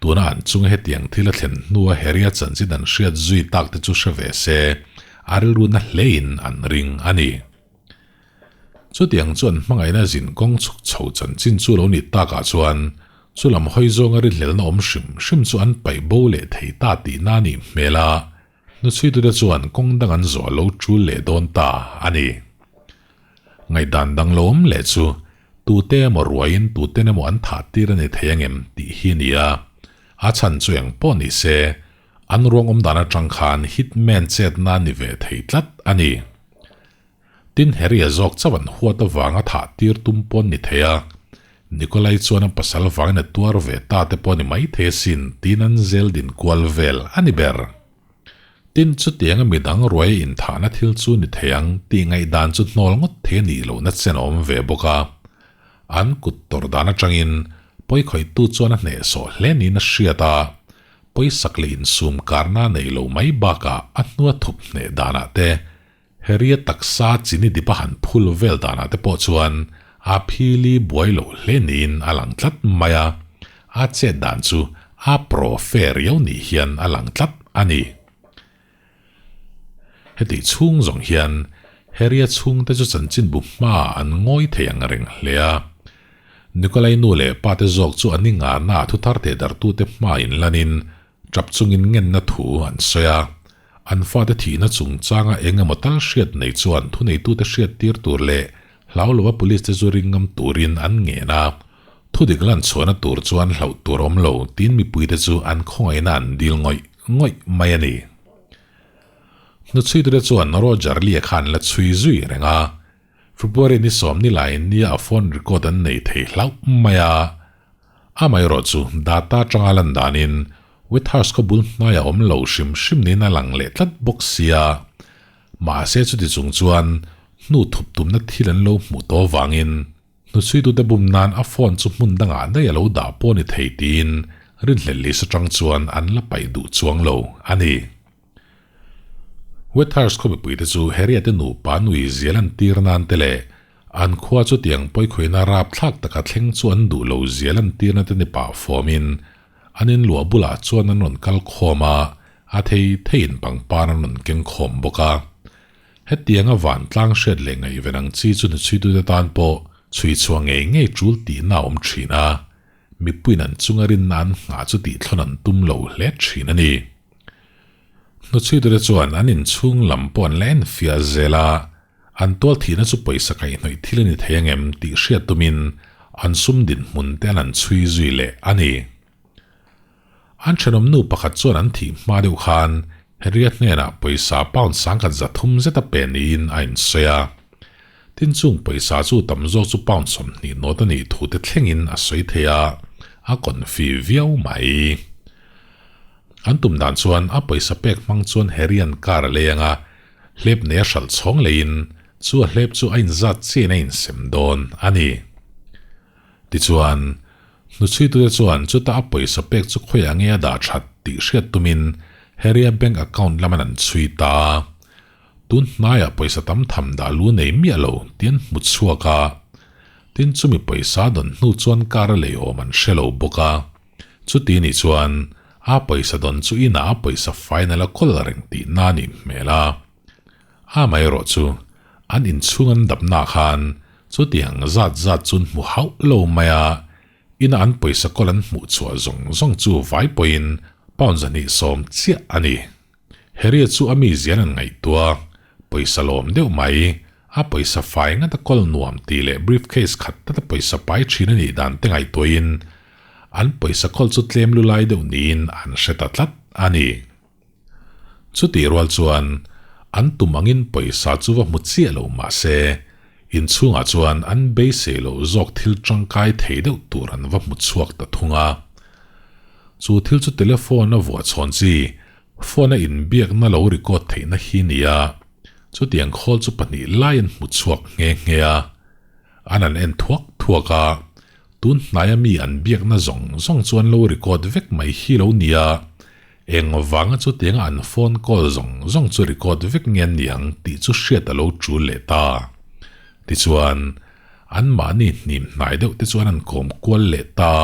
[SPEAKER 1] Tuna an chunga hetiang thil a thlen hnua Harry-a chanchin an hriat zui tak te chu hre ve se, a rilru na hlein an ring a ni. Chutiang chuan hmangaihna zin kawng chhuk chho chanchin chu lo nih takah chuan chu lam hawi zawnga rinhlelna awm hrim hrim chu an paih bo leh thei ta tihna a nih hmel a. Hnuchhuitute chuan kawng dang an zawh lo tul leh dawn ta a ni. Ngaihdan dang lo awm leh chu tute emaw ruaiin tuten emaw an thah tir a ni thei angem tih hi a ni a. A chhan chu eng pawh ni se, an ruang awm dan atang khan hitman chetna a ni ve thei tlat a ni. Tin, Harry-a zawk chauh an huat avanga thah tir tum pawh an ni thei a, Nikolai chuan a pasal vangin a tuar ve ta te pawh a ni maithei asin tiin an zel din kual vel a ni ber. Tin, chutianga midang ruaia inthahna thil chu ni thei ang tih ngaihdan chu hnawl ngawt thei a nih lohna chen a awm ve bawk a. An kut tawrh dan atangin pawikhawihtu chuan a hnehsawh hle niin a hriat a, pawisak leh insum karna a neih loh mai bakah a hnua thup hneh danah te Harry-a taksa chini dip a han phul vel danah te pawh chuan a phili buai loh hle niin a lang tlat mai a, a chet dan chu a pro fe riau ni hian a lang tlat a ni. Hetih chhung zawng hian Harry-a chhungte chu chanchinbu hmaah an ngawi thei ang reng hle a. Nikolai nu leh pa te zawk chu an ingarnaah thuthar thehdarhtute hma inlanin tap chungin ngenna thu an sawi a. An fate thihna chungchanga eng emaw tal hriat nei chuan thuneitute hriattir tur leh hlau lova police te zu ring ngam turin an ngen a. Thudik lan chhuahna tur chuan hlauh tur awm lo tiin mipuite chu an khawngaihna an dil ngawih ngawih mai a ni. Hnuchhuitute chuan Roger Lee-a kha an la chhui zui reng a. February ni sawmni laiin nia a phone record an nei thei hlauh mai a. Amaherawhchu data atanga lan danin Wethurst khaw bul hnaia awm lo hrim hrim niin a lang leh tlat bawk sia. Mahse chuti chung chuan hnu thup tumna thil an lo hmuh tawh avangin hnuchhuitute bum nan a phone chu hmun dangah daih a lo dah pawh ni thei tiin rinhlelh list atang chuan an la paih duh chuang lo a ni. Wethurst khaw mipuite chu Harriet-te nupa nui zial an tir nan te leh an khua chu tiang pawikhuaina rapthlak taka thleng chu an duh lo zial an tirna te ni pah fawmin an inluah bulah chuan an rawn kal khawm a, a thei theiin pangpar an rawn keng khawm bawk a. Hetianga vantlang hriat leh ngaihven ang chi chu hnuchhuitute tan pawh chhui chhuah ngei ngei tul tihna a awm thin a, mipuiin an chunga rinna an nghah chu tihthlawn an tum lo hle thin a ni. Hnuchhuitute chuan an inchhung lam pawh an la enfiah zel a, an tual thihna chu pawisa kaihhnawih thil a ni thei angem tih hriat tumin an sum dinhmun te an han chhui zui leh a ni. An thenawmnu pakhat chuan an thih hma deuh khan Harriet hnenah pawisa pound sangkhat za thum zeta pe niin a insawi a. Tin chung pawisa chu tam zawk chu pound 20 nawt a nih thu te thlengin a sawi thei a, a confi viau mai. An tum dan chuan a pawisa pek hmang chuan Harry-a'n car a lei ang a, hlep nei a hralh chhawng leiin chu a hlep chu a inzat chiahin a insem dawn a ni. Tichuan, hnuchhuitute chuan chuta a pawisa pek chu khawiah nge a dah that tih hriat tumin Harry-a bank account laman an chhui ta a. Tun hnaiah pawisa tam tham dah lu nei miah lo tih an hmu chhuak a. Tin, chumi pawisa dawn hnu chuan car a lei awm an hre lo bawk a. Chuti nih chuan a pawisa dawn chu inah a pawisa final a kawl reng tih na a nih hmel a. Amaherawh chu an inchhung an dapna khan chutiang zat zat chu an hmu hauh lo mai a, ina an pawisa kawl an hmuh chhuah zawng zawng chu vai pawhin pound 210 chiah a ni. Harry-a chu a mi zian an ngaihtuah, pawisa lawm deuh mai, a pawisa fai ngat a kawl nuam tih leh briefcase khat tata pawisa pai thin a nih dan te ngaihtuahin an pawisa kawl chu tlem lu lai deuh niin an hre ta tlat a ni. Chutih rual chuan an tum angin pawisa chu va hmu chiah lo mah se, inchhungah chuan an beisei loh zawk thil tangkai thei deuh tur an va hmu chhuak ta thung a. Chu thil chu telephone a vuah chhawn chi, phone a inbiakna lo record theihna hi nia. Chutiang khawl chu pahnih lai an hmu chhuak nghe nghe a. An han en thuak thuak a, tun hnaia mi an biakna zawng zawng chu an lo record vek mai hi lo nia. Eng vanga chutianga an phone call zawng zawng chu record vek nge an niang tih chu hriat a lo tul leh ta. Tichuan, anmahni hnim hnai deuh te chuan an kawm kual leh ta.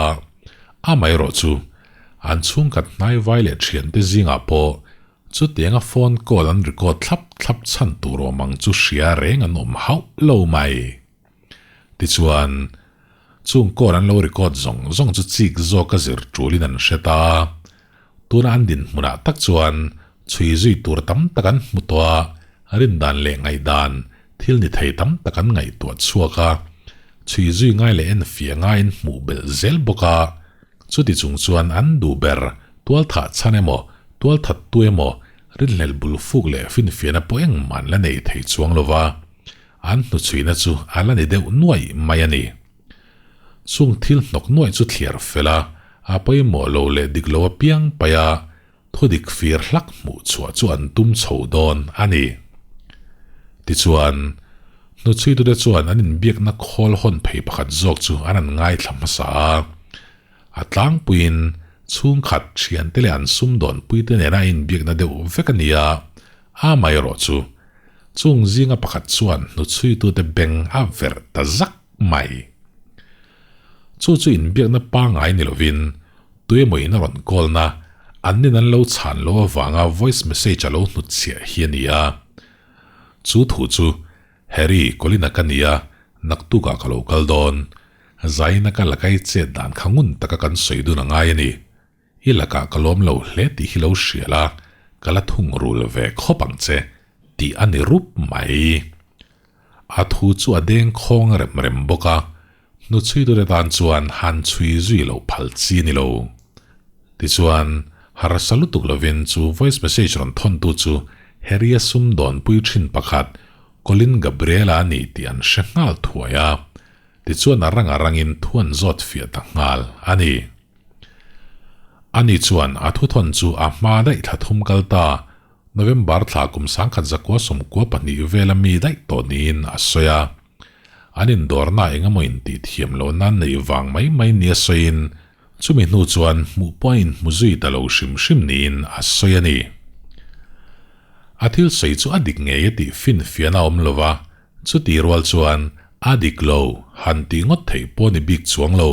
[SPEAKER 1] Amaherawh chu, an chhungkhat hnai vai leh thiante zingah pawh chutianga phone call an record thlap thlap chhan tur awm ang chu hria reng an awm hauh lo mai. Tichuan, chung call an lo record zawng zawng chu chik zawka zir tulin an hre ta. Tuna an dinhmunah tak chuan chhui zui tur tam tak an hmu tawh a, rindan leh ngaihdan thil ni thei tam tak an ngaihtuah chhuak a, chhui zui ngai leh enfiah ngaiin hmuh belh zel bawk a. Chuti chung chuan an duh ber tualthah chhan emaw, tualthat tu emaw, rinhlelh bul fuk leh finfiahna pawh engmah an la nei thei chuang lo va, an hnuchhuihna chu a la ni deuh nuaih mai a ni. Chung thil hnawk nuaih chu thliar fel a, a pawimawh lo leh dik lo apiang paih a, thudik fir hlak hmuh chhuah chu an tum chho dawn a ni. Tichuan, hnuchhuitute chuan an inbiakna khawl hawn phei pakhat zawk chu an han ngaithla hmasa a. A tlangpuiin chhungkhat thiante leh an sumdawnpuite nena a inbiakna deuh vek a ni a, amaherawh chu chung zinga pakhat chuan hnuchhuitute beng a verh ta zak mai. Chu chu inbiakna pangngai ni lovin tuemaw in a rawn call-na an nin an lo chhan lo avanga voice message a lo hnutchhiah hi a ni a. Chu thu chu Harry, Colin-a ka ni a, naktukah ka lo kal dawn. Zaina ka lakai chet dan kha ngun taka kan sawi dun a ngai a ni. I lakah ka lawm lo hle tih hi lo hria la, ka la thungrul ve khawp ang che tih a ni rup mai. A thu chu a deng khawng rem rem bawk a, hnuchhuitute tan chuan han chhui zui loh phal chi a ni lo. Tichuan, harsa lutuk lovin chu voice message rawn thawntu chu Harry-a sumdawnpui thin pakhat Colin Gabriel-a a ni tih an hre nghal thuai a. Tichuan a rang a rangin thu an zawt fiah ta nghal a ni. Ani chuan a thuthawn chu a hma daih thla thum kal ta, November thla kum 1992 vela mi daih tawh niin a sawi a. An indawrna engemaw intih thiam loh nan neih vang mai mai nia sawiin chumi hnu chuan hmuh pawh a inhmu zui ta lo hrim hrim niin a sawi a ni. A thil sawi chu a dik ngei a tih finfiahna a awm lo va, Chuti rual chuan a dik lo han tih ngawt theih pawh ni bik chuang lo.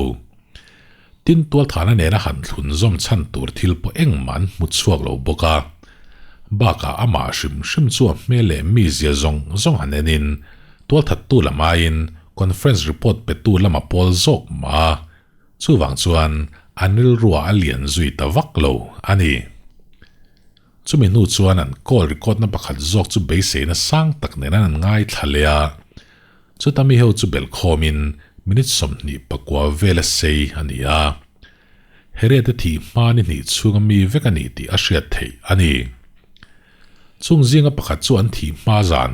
[SPEAKER 1] Tin tualthana nena han thlun zawm chhan tur thil pawh engmah an hmu chhuak lo bawk a. Bakah amah hrim hrim chu a hmel leh mizia zawng zawng han enin tualthattu lam aiin conference report petu lama pawl zawk mah a. Chuvang chuan an rilruah a lian zui ta vak lo a ni. Chumi hnu chuan an call record na pakhat zawk chu beiseina sang tak nen an ngaithla leh a, chuta mi ho chu belh khawmin minute 29 vela sei a ni a. Harriet-a thih hma ni hnih chhunga mi vek a ni tih a hriat theih a ni. Chung zinga pakhat chu an thih hma zan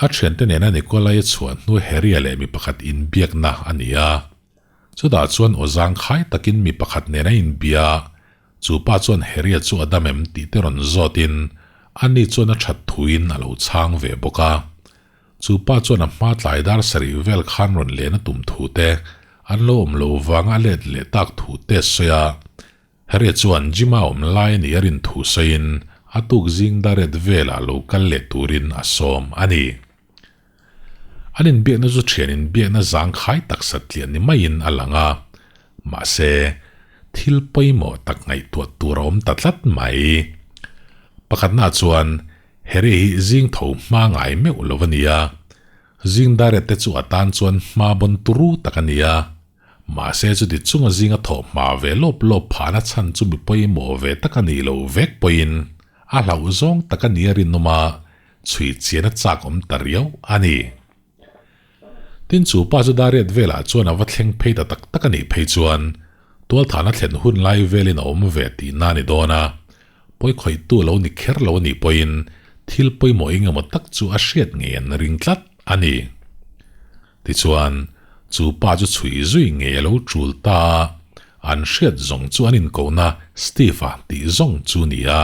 [SPEAKER 1] a thiante nena Nikolai-a chhuah hnu Harriet leh mi pakhat inbiakna a ni a. Chutah chuan aw zangkhai takin mi pakhat nen a inbia a, Chu pa chuan Harriet chu a dam em tih te rawn zawtin ani chuan a that thuin a lo chhang ve bawk a. Chu pa chuan a hma tlai dar sarih vel khan rawn len a tum thu te, an lo awm lo vanga a let leh tak thu te a sawi a. Harriet chuan Jim-a awm lai a nih a rin thu sawiin a tuk zing dar et velah lo kal leh turin a sawm a ni. An inbiakna chu thian inbiakna zangkhai tak satliah ni maiin a lang a, mahse, thil pawimawh tak ngaihtuah tur a awm ta tlat mai. Pakhatna chuan Harry hi zing tho hma ngai meuh lo a ni a, zing darete te chu a tan chuan hma bawn turu tak a ni a, mahse chuti chunga zinga thawh hma ve lawp lawp phahna chhan chu mi pawimawh ve tak a nih loh vek pawhin a hlauh zawng tak a ni a rinawm a, Chhui chian a chak awm ta riau a ni. Tin chu pa chu Dariat velah chuan a va thleng phei ta tak tak a nih phei chuan tualthahna thlen hun lai velin a awm ve tihna a ni dawn a, pawi khawihtu lo ni kher lo a nih pawhin thil pawimawh eng emaw tak chu a hriat ngei an ring tlat a ni. Tichuan, chu pa chu chhui zui ngei a lo tul ta a, an hriat zawng chu an inkohna Steve-a tih zawng chu ni a.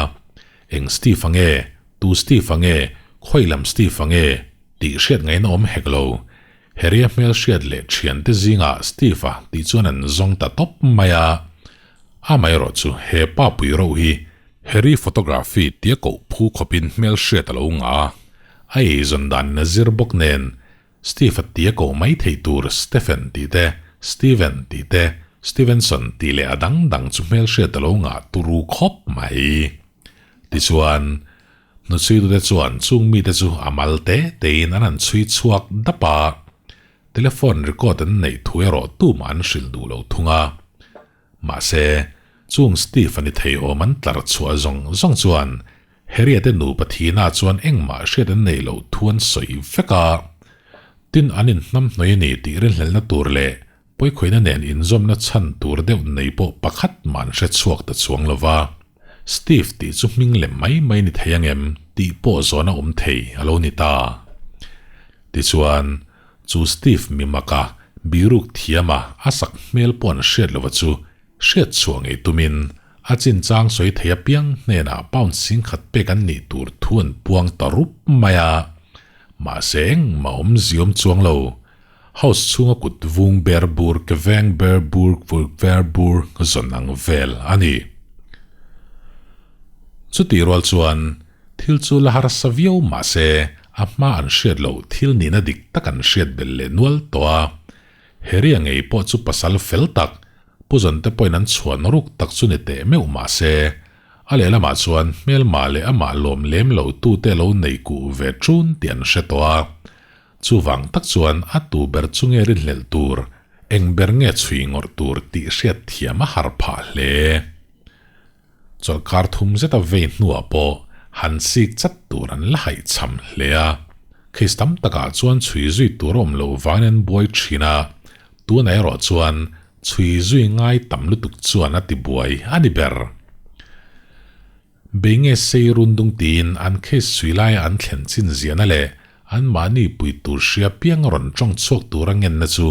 [SPEAKER 1] Eng Steve a nge? Tu Steve a nge? Khawi lam Steve a nge? Tih hriat ngaihna awm hek lo. Harry-a hmel hriat leh thiante zingah Steve a tih chuan an zawng ta tawp mai a. Amaherawh chu he pa pui roh hi Harry photography tia koh phu khawpin hmel hriat a lo ngah a. A eizawn danin a zir bawk nen Steve a tia koh mai theih tur Stephen tih te, Steven tih te, Stevenson tih leh a dang dang chu hmelhriat a lo ngah turu khawp mai. Tichuan, hnuchhuitute chuan chung mite chu a mal te tein an han chhui chhuak dap a, telephone record an neih thu erawh tumah an hrilh duh lo thung a. Mahse, chung Steve a ni thei awm an tlar chhuah zawng zawng chuan Harriet te nupa thihna chuan engmah hriat an neih loh thu an sawi vek a. Tin, an inhnamhnawih a ni tih rinhlelhna tur leh pawikhawihna nen inzawmna chhan tur deuh nei pawh pakhat mah an hre chhuak ta chuang lo va. Steve tih chu hming lem mai mai ni thei angem tih pawh zawhna awm thei a lo ni ta. Tichuan, chu Steve mi maka biruk thiama a sak hmel pawh an hriat lova chu hriat chhuah ngei tumin a chinchang sawi thei apiang hnenah pound singkhat pek an nih tur thu an puang ta rup mai a. Mahse engmah awm ziawm chuang lo. House chhunga kut vung ber bur ke veng ber bur vur ver bur zawn ang vel a ni. Chutih rual chuan thil chu la harsa viau mahse a hma an hriat loh thil nihna dik tak an hriat belh leh nual tawh a. Harry-a ngei pawh chu pasal fel tak, Pu Zawnte pawhin an chhuan ruk tak chu ni teh meuh mahse a lehlamah chuan hmelma leh amah lawm lem lo tute lo nei kuh ve ṭun tih an hre tawh a. Chuvang tak chuan a tu ber chu nge rinhlelh tur, eng ber nge chhui ngawrh tur tih hriat thiam a har phah hle. Chawlhkar thum zeta vei hnuah pawh han chik chat tur an la haihchham hle a. Case tam takah chuan chhui zui tur a awm loh vangin an buai thin a, tunah erawh chuan chhui zui ngai tam lutuk chuan a ti buai a ni ber. Bei nge sei run dung tiin an case chhui laia an thlen chin ziahna leh anmahni pui tur hria piang rawn tawng chhuak tura ngenna chu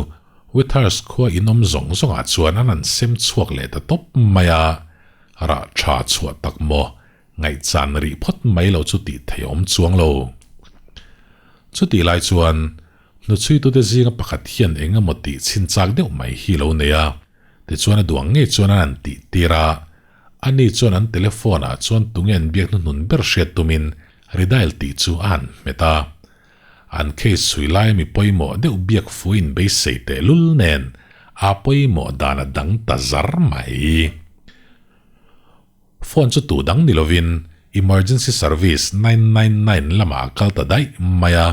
[SPEAKER 1] Wethers khua inawm zawng zawngah chuan an han sem chhuak leh ta tawp mai a, rah tha chhuah tak maw ngaihchan rih phawt mai lo chu tih theih awm chuang lo. Chutih lai chuan hnuchhuitute zinga pakhat hian eng emaw tih chhinchak deuh mai hi lo nei a, tichuan a duang ngei chuan an han tih tir a, ani chuan an telephone ah chuan tunge an biak hnuhnun ber hriat tumin redial tih chu a han hmet a. An case chhui laia mi pawimawh deuh biak fuin beisei tehlul nen a pawimawh dan a dang ta zar mai. Phone chu tu dang ni lovin Emergency Service 999 lamah a kal ta daih mai a.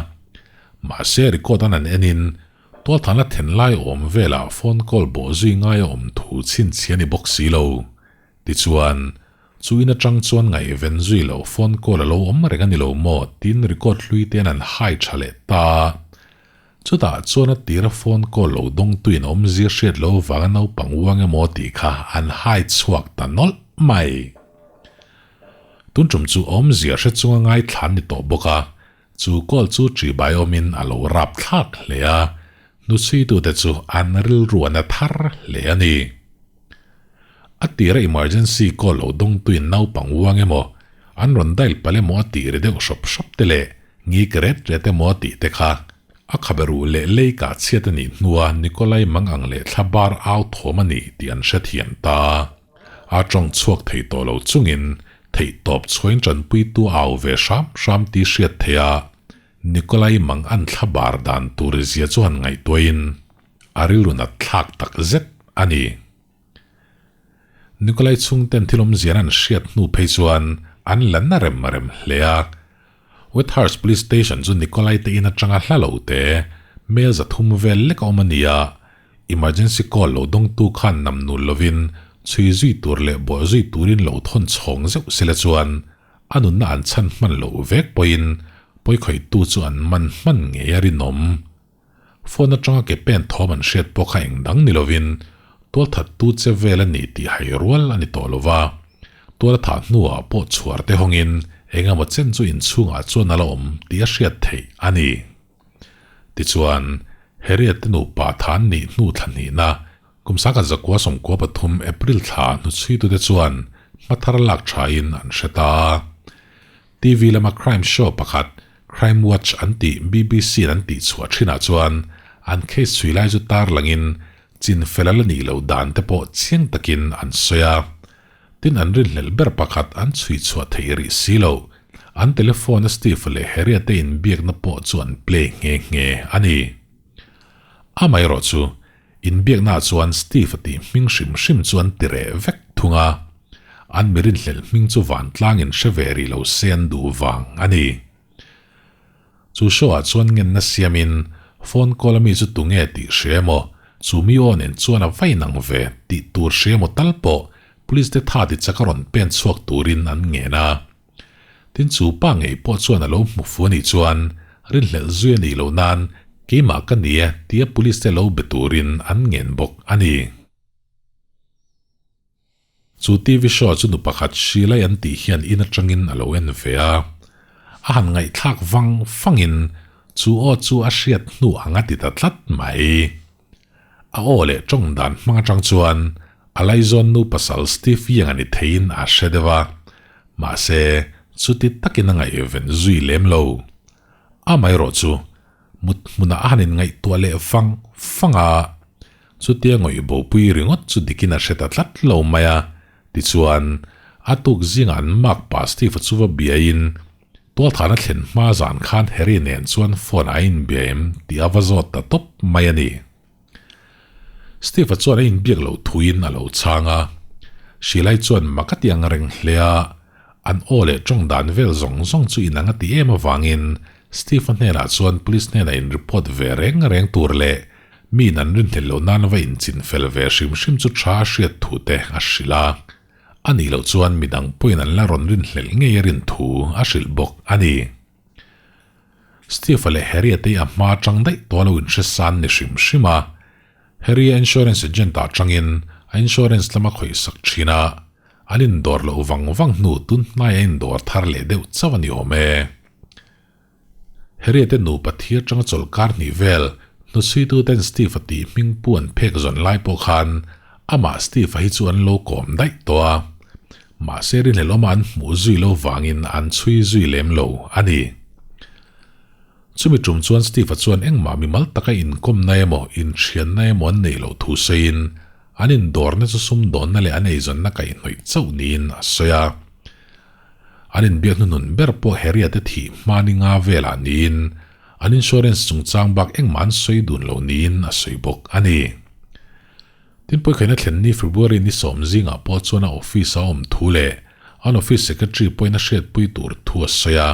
[SPEAKER 1] Mahse record an han enin tualthana then lai awm velah phone call bawh zui ngai a awm thu chhinchhiah a ni bawk si lo. Tichuan, chu in atang chuan ngaihven zui loh phone call a lo awm reng a ni lo maw tiin record hlui te an han hai tha leh ta a. Chutah chuan a tira phone call lo dawngtuin awmzia hriat loh avanga naupang uang emaw tih kha an hai chhuak ta nawlh mai. Tun tum chu awmzia hre chunga ngaithla an ni tawh bawk a, chu call chu ṭihbai awmin a lo rap thlak hle a, hnuchhuitute chu an rilru a na thar hle a ni. A tira emergency call lo dawngtuin naupang uang emaw, an rawn dial palh emaw a tih ri deuh hrawp hrawp te leh ngik ret ret emaw a tih te kha a khabe ruh leh lei kah chhiat a nih hnua Nikolai mang ang leh thla bar au thawm a ni tih an hrethiam ta. A tawng chhuak thei tawh lo chungin theih tawp chhuain tanpuitu a au ve hram hram tih hriat theih a, Nikolai mang an thla bar dan tur zia chu han ngaihtuahin a rilru nat thlak tak zet a ni. Nikolai chhungten thil awmzian an hriat hnu phei chuan an la na rem rem hle a. Wethurst Police Station chu Nikolai te in atanga hla lo te, mel 300 vel lek a awm a ni a. Emergency call lo dawngtu khan nam nul lovin chhui zui tur leh bawh zui turin lo thawn chhawng zeuh sela chuan a nunna an chhan hman loh vek pawhin pawikhawihtu chu an man hman ngei a rinawm. Phone atanga ke pen thawm an hriat pawh kha eng dang ni lovin tualthattu che vel a ni tih hai rual a ni tawh lo va. Tual a thah hnuah pawh chhuar te hawngin eng emaw chen chu inchhungah chuan a la awm tih a hriat theih a ni. Tichuan, Harriet te nupa tha an nih hnu thla hnihna, kum 1993 April thla hnuchhuitute chuan hmathar lak thain an hre ta. TV lama crime show pakhat Crime Watch an tih BBC-in an tih chhuah thinah chuan an case chhui lai chu tarlangin chin fel a la nih loh dan te pawh chiang takin an sawi a. Tin an rinhlelh ber pakhat an chhui chhuah theih rih si lo. An telephone a Steve leh Harriet te inbiakna pawh chu an play nghe nghe a ni. Amaherawh chu Inbiaknaah chuan Steve a tih hming hrim hrim chu an ti reh vek thung a, an mi rinhlelh hming chu vantlangin hre ve rih lo se an duh vang a ni. Chu show-ah chuan ngenna siamin phone call a mi chu tunge tih hria emaw, chu mi aw nen chuan a va inang ve tih tur hria emaw tal pawh police te tha ti chak a rawn pen chhuak turin an ngen a. Tin chu pa ngei pawh chuan a lo hmu fu anih chuan rinhlelh zui a nih loh nan keimah ka ni e tia police te lo be turin an ngen bawk a ni. Chu TV show chu nu pakhat Sheila an tih hian in atangin a lo en ve a. A han ngaihthlak vang fangin chu aw chu a hriat hnu ang a ti ta tlat mai. A aw leh tawng dan hmang atang chuan a laizawn nu pasal Steve Young a ni theiin a hre deuh a, mahse chuti takin a ngaihven zui lem lo. Amaherawh chu mut hmunah a han inngaihtuah leh fang fang a, chutia ngawih bopui ringawt chu dikin a hre ta tlat lo mai a, tichuan a tuk zingah an makpa Steve-a chu va biaiin Tualthana thlen hma zan khan Harry nen chuan phone a inbia em tih a va zawt ta tawp mai a ni. Steve-a chuan a inbiak loh thuin a lo chhang a. Shilai chuan mak a ti ang reng hle a, an aw leh tawng dan vel zawng zawng chu inang a ti em avangin Steve-a hnenah chuan police hnenah in report ve reng reng tur leh miin an rinhlelh loh nan va inchin fel ve hrim hrim chu tha a hriat thu te a hrilh a. A nih loh chuan midang pawhin an la rawn rinhlelh ngei a rin thu a hrilh bawk a ni. Steve-a leh Harry-a te hi a hma atang daih tawh a lo inhre san ni hrim hrim a. Harry-a insurance agent ah atangin a insurance lama khawih sak thin a, an indawr loh vang vang hnu tun hnai a indawr thar leh deuh chauh a ni awm e. Harry-a te nupa thi atanga chawlhkar hnih vel hnuchhuituten Steve-a tih hming pu an phek zawn lai pawh khan amah Steve-a hi chu an lo kawm daih tawh a. Mahse rinhlelh awma an hmuh zui lo vangin an chhui zui lem lo a ni. Chumi tum chuan Steve-a chuan engmah mimal taka inkawmna emaw inthianna emaw an neih loh thu sawiin an indawrna chu sumdawnna leh an eizawnna kaihhnawih chauh niin a sawi a. An inbiak hnuhnun ber pawh Harry-a te thih hma ni nga velah niin an insurance chungchang bak engmah an sawi dun lo niin a sawi bawk a ni. Tin pawikhaina thlen ni February ni sawm zingah pawh chuan a office a awm thu leh an office secretary pawhin a hriatpui tur thu a sawi a.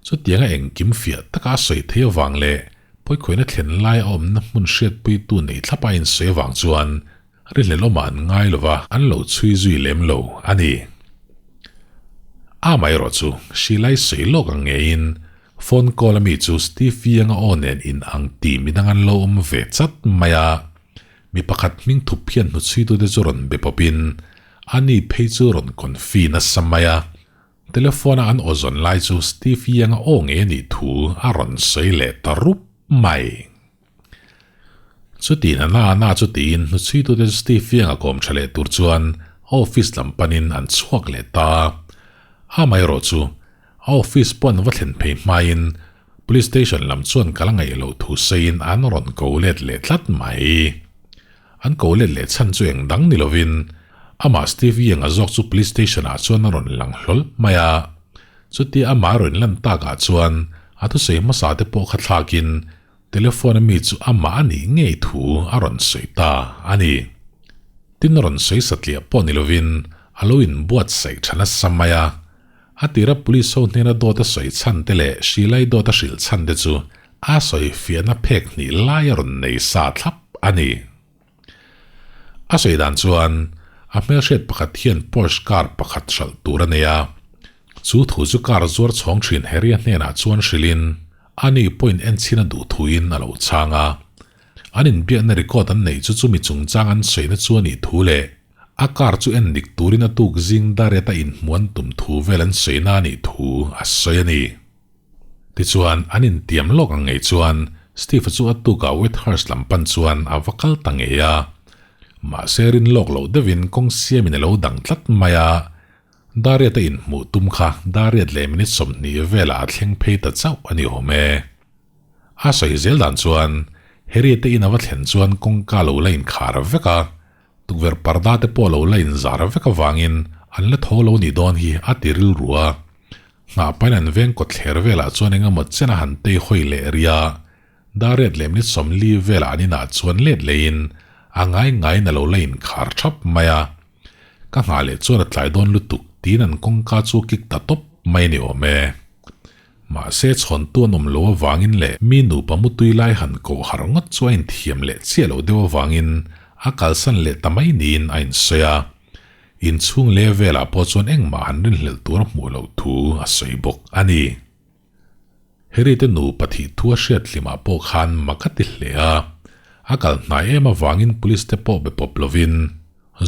[SPEAKER 1] Chutianga engkim fiah taka a sawi thei avang leh pawikhaina thlen lai a awmna hmun hriatpuitu nei thlapa a insawi avang chuan Rihlelawmah an ngai lo va, an lo chhui zui lem lo a ni. Amaherawh chu, Shilai sawi lawk ang ngeiin phone call a mi chu Steve Young-a aw nen in ang tih midang an lo awm ve chat mai a. Mi pakhat hming thup hian hnuchhuitute chu rawn be pawpin ani phei chu rawn confi nasa mai a. Telephone-a an aw zawn lai chu Steve Young-a aw ngei a nih thu a rawn sawi leh ta rup mai. Chuti na na na chu tiin hnuchhuitute chu Steve Fiang-a kawm tha leh tur chuan a office lam panin an chhuak leh ta. Amaherawh chu a office pawh an va thlen phei hmain Police Station lam chuan kal a ngaih loh thu sawiin an rawn ko let leh tlat mai. An ko let leh chhan chu eng dang ni lovin amah Steve Young-a zawk chu Police Station-ah chuan a rawn lang hlawl mai a. Chutia amah a rawn lan takah chuan a thusawi hmasa te pawh kha thlakin Telephone a mi chu amah a nih ngei thu a rawn sawi ta a ni. Tin rawn sawi satliah pawh ni lovin a lo inbuatsaih tha nasa mai a. A tira police ho hnena dawt a sawi chhan te leh hrilai dawt a hrilh chhan te chu a sawi fiahna phek hnih lai a rawn nei sa thlap a ni. A sawi dan chuan a hmelhriat pakhat hian Porsche car pakhat hralh tur a nei a. Chu thu chu car zuar chhawng thin Harry-a hnenah chuan hrilhin ani pawhin enchhin a duh thuin a lo chhang a. An inbiakna record an neih chu chumi chungchang an sawina chu a nih thu leh a car chu en dik turin a tuk zing dareta inhmuan tum thu vel an sawina a nih thu a sawi a ni. Tichuan, an intiam lawk ang ngei chuan Steve-a chu a tukah Whitehurst lam pan chuan a va kal ta ngei a. Mahse rin lawk loh deuhin kawng siamin a lo dang tlat mai a. Dariat a inhmuh tum kha Dariat leh minute 20 velah a thleng phei ta chauh a ni awm e. A sawi zel dan chuan Harriet te in a va thlen chuan kawngka lo la inkhar vek a, tukverh parda te pawh lo la inzar vek avangin an la tho lo nih dawn hi a ti rilru a. Nghah pain an veng kawt thler velah chuan eng emaw chen a han tei hawi leh ri a, dar riat leh minute 40 velah an inah chuan let leiin a ngai ngaiin a lo la inkhar thap mai a. Ka nghah leh chuan a tlai dawn lutuk tiin an kawngka chu kik ta tawp mai a ni awm e. Mahse chhawntu an awm lo avangin leh mi nupa mutui lai han koh harh ngawt chu a inthiam leh chiah loh deuh avangin a kalsan leh ta mai niin a insawi a. Inchhung leh velah pawh chuan engmah han rinhlelh tur a hmuh loh thu a sawi bawk a ni. Harry te nupa thih thu a hriat hlimah pawh khan mak a ti hle a, a kal hnai em avangin police te pawh be pawp lovin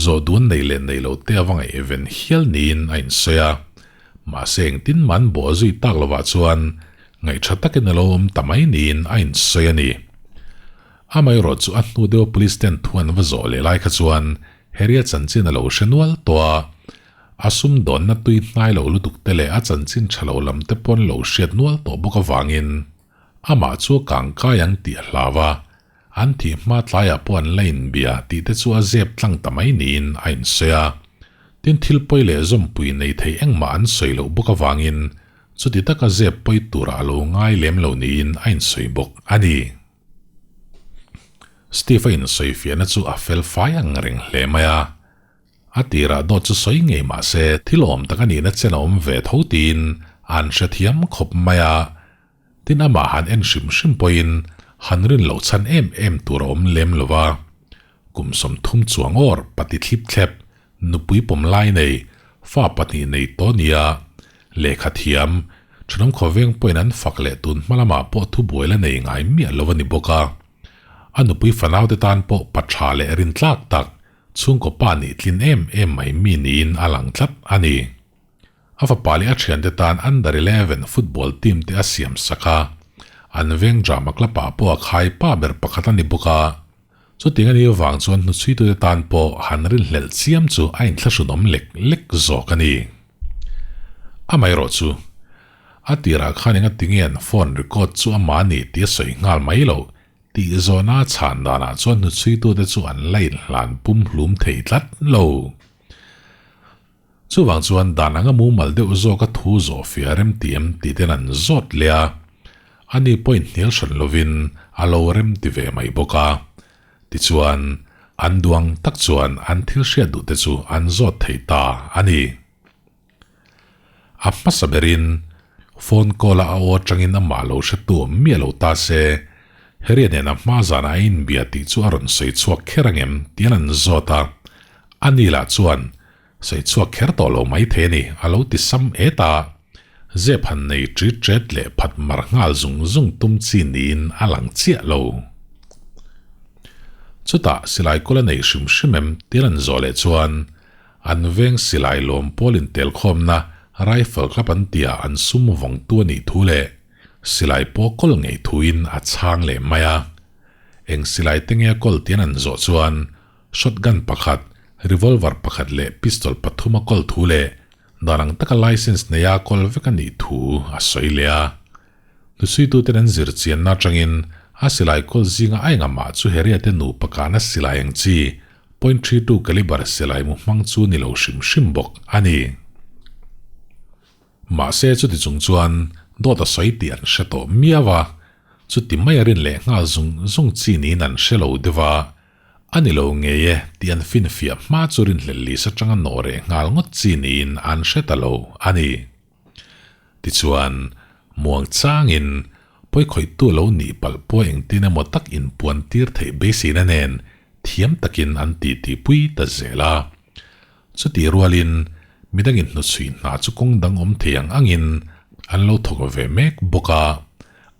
[SPEAKER 1] zawh duan nei leh nei lo te a va ngaihven hial niin a insawi a. Mahse engtin mah an bawh zui tak lovah chuan ngaihṭha takin a lo awm ta mai niin a insawi a ni. Amaherawh chu a hnu deuha police ten thu an va zawh leh lai kha chuan Harry-a chanchin a lo hre nual tawh a, a sumdawnna tui hnai lo lutuk te leh a chanchin tha lo lam te pawn lo hriat nual tawh bawk avangin amah chu a kang kai ang tih a hlau a, an thih hma tlaiah pawh an la inbia tih te chu a zep tlang ta mai niin a insawi a. Tin thil pawi leh zawmpui nei thei engmah an sawi loh bawk avangin chuti taka zep pawi turah a lo ngai lem lo niin a insawi bawk a ni. Steve a insawi fiahna chu a fel fai ang reng hle mai a. A tirah dawt chu sawi ngei mah se thil awm tak a nihna chen a awm ve tho tiin an hrethiam khawp mai a. Tin amah han en hrim hrim pawhin han rin loh chhan em em tur a awm lem lo va. Kum 30 chuang awr pati thlip thlep, nupui pawm lai nei, Fa pahnih nei tawh nia, lehkha thiam, thenawm khawveng pawhin an fak leh tun hma lamah pawh thubuai la nei ngai miah lo a ni bawk a. A nupui fanaute tan pawh pa tha leh rintlak tak, chhungkaw pa nih tlin em em mai mi niin a lang tlat a ni. A fapa leh a thiante tan Under 11 football team te a siam sak a, an veng drama club ah pawh a khai pa ber pakhat a ni bawk a. Chutiang a nih avang chuan hnuchhuitute tan pawh han rinhlelh chiam chu a inthlahrunawm lek lek zawk a ni. Amaherawhchu, a tirah khan enga tinge an phone record chu amah a ni tih a sawi nghal mai loh tih zawhna a chhan danah chuan hnuchhuitute chu an la inhlan pumhlum thei tlat lo. Chuvang chuan dan anga mumal deuh zawka thu zawh fia rem ti em tih ten an zawt leh a, ani pawhin hnial hran lovin a lo rem ti ve mai bawk a. Tichuan, an duang tak chuan an thil hriat duh te chu an zawt thei ta a ni. A hmasa berin phone call-a a aw atangin amah lo hretu awm miah lo ta se, Harry-a nena hma zanah a inbia tih chu a rawn sawi chhuak kher angem tian an zawt a, ani lah chuan Sawi chhuak kher tawh lo mai thei a ni, a lo ti sam et a. Zep han nei ṭit ṭet leh phat mar nghal zung zung tum chi niin a lang chiah lo. Chutah silai kawl a nei hrim hrim em tir an zawh leh chuan an veng silai lawm pawl intelkhawmna rifle club an tihah an sum vawngtu a nih thu leh silai pawh kawl ngei thuin a chhang leh mai a. Eng silai te nge a kawl tian an zawh chuan Shotgun pakhat, revolver pakhat leh pistol pathum a kawl thu leh dan ang taka licence neia kawl vek a nih thu a sawi leh a. Hnusuituten an zir chianna atangin a silai kawl zinga a engamah chu Harriet-e nupa kahna silai ang chi .32 caliber silai mu hmang chu ni lo hrim hrim bawk a ni. Mahse chuti chung chuan dawt a sawi tih an hre tawh miau a, chuti mai a rin leh nghal zung zung chi niin an hre lo deuh a, A ni lo ngei e tih an finfiah hma chu rinhlelh lis atanga nawh reh nghal ngawt chi niin an hre ta lo a ni. Tichuan, muang changin pawikhawihtu lo nih palh pawh engtin emaw tak inpuan tir theih beiseina nen thiam takin an titipui ta zel a. Chutih rualin midangin hnuchhui hna chu kawng dang awm thei ang angin an lo thawk ve mek bawk a.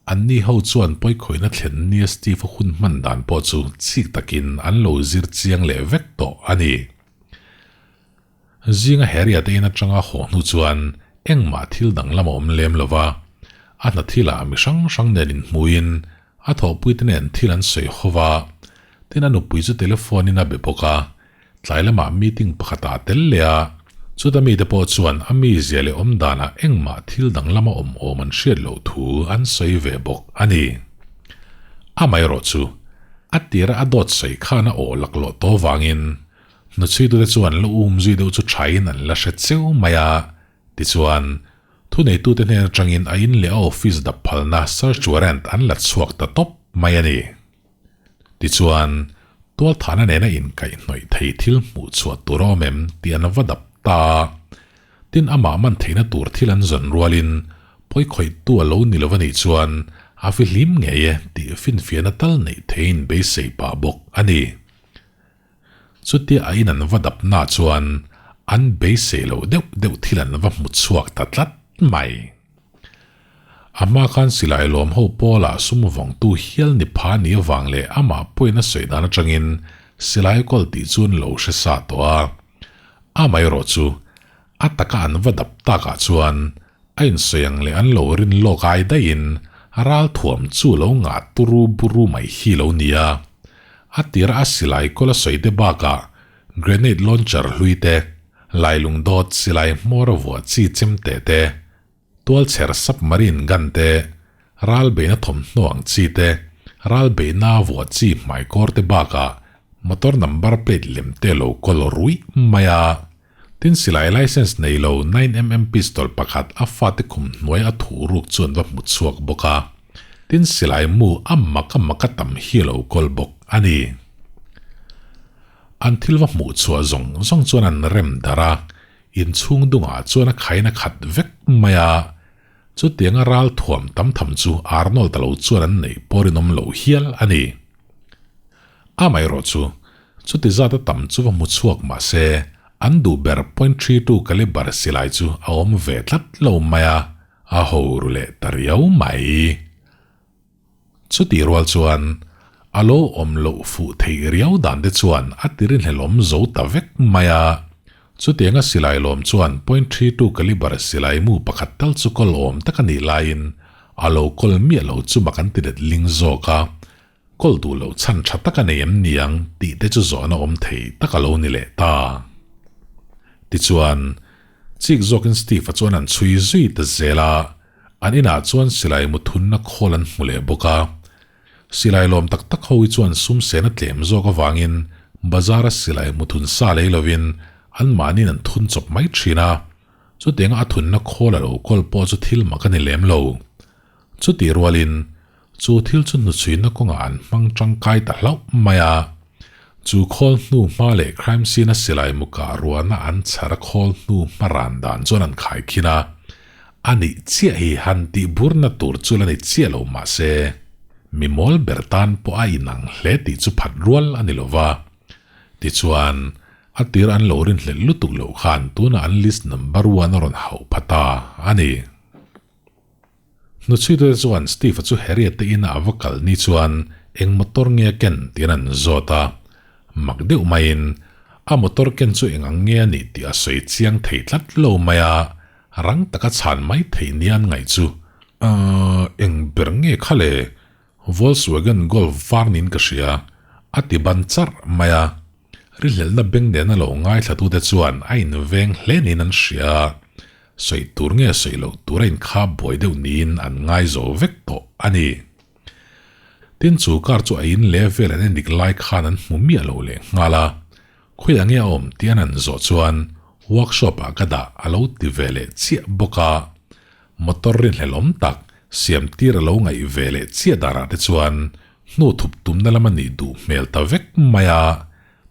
[SPEAKER 1] Anni ho chuan pawikhawihna thlen nia Steve-a hun hman dan pawh chu chik takin an lo zir chiang leh vek tawh a ni. Zinga Harry-a te in atanga haw hnu chuan engmah thil danglam a awm lem lo va, a hna thilah mi hrang hrang nen inhmuin a thawhpuite nen thil an sawi ho va, tin a nupui chu telephone-in a be bawk a. Tlai lamah meeting pakhat ah tel leh a, chuta mite pawh chuan a mizia leh awm danah engmah thil danglam a awm awm an hriat loh thu an sawi ve bawk a ni. Amaherawh chu, a tira a dawt sawi khan a aw laklawh tawh vangin hnuchhuitute chuan la um zui deuh chu thain an la hre cheu mai a, tichuan, thuneitute hnen atangin a in leh a office dap phalna search warrant an la chhuak ta tawp mai a ni. Tichuan, tualthahna nena inkaihhnawih thei thil hmuh chhuah tur a awm em tih an va dap ta a. Tin, amah man theihna tur thil an zawn rualin pawikhawihtu a lo ni lo a nih chuan a fihlim ngei e tih finfiahna tal neih theiin beisei pah bawk a ni. Chutia a in an va dap na chuan an beisei loh deuh deuh thil an va hmu chhuak ta tlat mai. A hma khan silai lawm ho pawlah sum vawngtu hial ni pha ni avang leh amah pawhin a sawi dan atangin silai kawl tih chu an lo hre sa tawh a. Amaherawh chu a taka an va dap takah chuan a insawi ang leh an lo rin lawk ai daihin ralthuam chu lo ngah turu buru mai hi lo nia. A tira a silai kawl a sawi te bakah grenade launcher hlui te, lailung dawt silai hmawr a vuah chi chem teh te, tualchher submarine gun te, ral beihna thawmhnaw ang chi te, ral beihna a vuah chi hmaikawr te bakah motor number plate lem te lo kawl ruih mai a. Tin silai licence nei lo 9mm pistol pakhat a fate khum hnuai a thuh ruk chu an va hmu chhuak bawk a. Tin silai mu a mak a mak a tam hi a lo kawl bawk a ni. An thil va hmuh chhuah zawng zawng chuan an rem darh a, inchhung dungah chuan a khain a khat vek mai a. Chutianga ral thuam tam tham chu Arnold a lo chuan an neih pawh rinawm loh hial a ni. Amaherawhchu, chuti zat a tam chu va hmu chhuak mah se, An duh ber .32 calibre silai chu a awm ve tlat lo mai a, a ho ru leh ta riau mai. Chutih rual chuan a lo awm loh fuh theih riau dan te chuan a ti rinhlelawm zo ta vek mai a. Chutianga silai lawm chuan .32 calibre silai mu pakhat tal chu kawl awm tak a nih laiin a lo kawl miah lo chu mak an ti let ling zawk a. Kawl duh loh chhan tha tak a nei em niang tih te chu zawhna awm thei tak a lo ni leh ta. Tichuan, chik zawkin Steve-a chuan an chhui zui ta zel a, an inah chuan silai mu thunna khawl an hmu leh bawk a. Silai lawm tak tak ho hi chuan sum sena tlem zawk avangin bazar-a silai mu thun sa lei lovin anmahniin an thun chawp mai thin a, chutianga a thunna khawl a lo kawl pawh chu thil mak a ni lem lo. Chutih rualin, chu thil chu hnuchhuina kawngah an hmang tangkai ta hlauh mai a. Chu khawl hnu hma leh crime scene-a silai mukah ruahna an chhar a khawl hnu hma ran dan chuan an khaikhin a. A nih chiah hi han tih burna tur chu la ni chiah lo mah se, mi mawl ber tan pawh a inang hle tih chu phat rual a ni lo va. Tichuan, a tir an lo rinhlelh lutuk loh khan tunah an list number one a rawn hauh pha ta a ni. Hnuchhuitute chuan Steve-a chu Harriet te ina a va kal ni chuan eng motor nge a ken tiin an zawt a. Mak deuh maiin a motor ken chu eng ang nge a nih tih a sawi chiang thei tlat lo mai a, rang taka chhan mai theih nia an ngaih chu. Ahh, eng ber nge kha le? Volkswagen Golf var niin ka hria, a ti ban charh mai a. Rihlelhna beng nena lo ngaithlatute chuan a inveng hle niin an hria a, sawi tur nge sawi loh tur a inkhap buai deuh niin an ngai zo vek tawh a ni. Tin, chu car chu a in leh vel an endik lai khan an hmu miah lo leh nghal a, khawiah nge a awm tih an han zawh chuan workshop ah ka dah a lo ti ve leh chiah bawk a, motor rinhlelawm tak siam tir a lo ngaih ve leh chiah darah te chuan Hnu thup tumna lam a nih duh hmel ta vek mai a,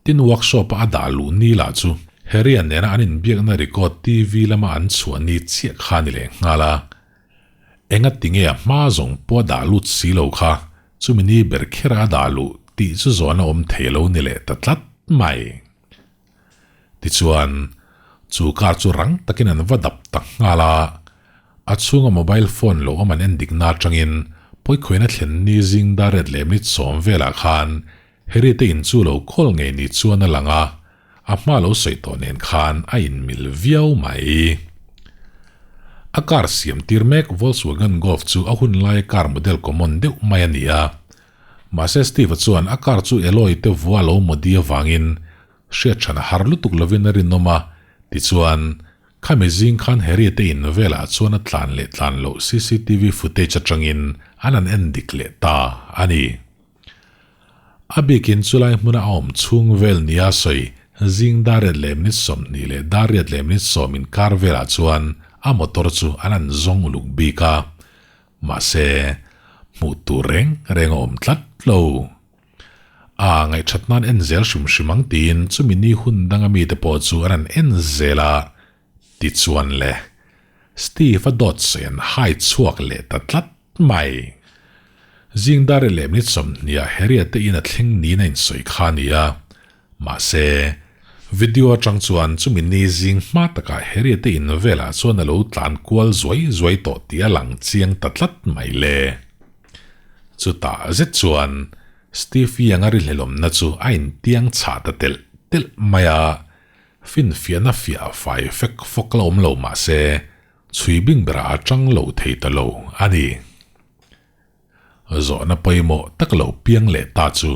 [SPEAKER 1] tin workshop a a dah luh ni lah chu Harry-a nena an inbiakna record TV lama an chhuah ni chiah kha a ni leh nghal a. Enga tinge a hma zawng pawh a dah lut si lo kha, chumi ni ber khera a dah luh tih chu zawn a awm thei lo ni leh ta tlat mai. Tichuan, chu car chu rang takin an va dap ta nghal a, a chhunga mobile phone lo awm an en dikna atangin pawikhuaina thlen ni zing dar ret leh minute sawm velah khan Harry te in chu lo call ngei ni chuan a lang a, a hma lo sawi tawh nen khan a inmil viau mai. A car siam tir mek Volkswagen Golf chu a hun laia car model common deuh mai a ni a, Mahse Steve-a chuan a car chu Eloy te vua lo mawdi avangin hriat than a har lutuk lovin a rinawm a, tichuan, khami zing khan Harry te in velah chuan a tlan leh tlan loh cctv footage atangin an han en dik leh ta a ni. A bikin chulai hmuna a awm chhung vel nia sawi zing dar riat leh minute 20 leh dar riat leh minute sawm inkar velah chuan a motor chu an han zawng uluk bik a, Mahse, hmuh tur reng reng a awm tlat lo. A ngaihthat nan en zel hrim hrim ang tiin chumi ni hun danga mite pawh chu an han en zel a, tichuan le, Steve-a dawt sawi an hai chhuak leh ta tlat mai. Zing dar leh minute 20 ah Harriet te in a thleng niin a insawi kha a ni a, Mahse, video atang chuan chumi ni zing hma takah Harriet te in velah chuan a lo tlan kual zuai zuai tawh tih a lang chiang ta tlat mai le. Chutah zet chuan Steve Young-a rihlelawmna chu a intiang chhah ta telh telh mai a, finfiahna fiah fai fek fawk la awm lo mah se, chhui bing berah a tang lo thei ta lo a ni. Zawhna pawimawh tak lo piang leh ta chu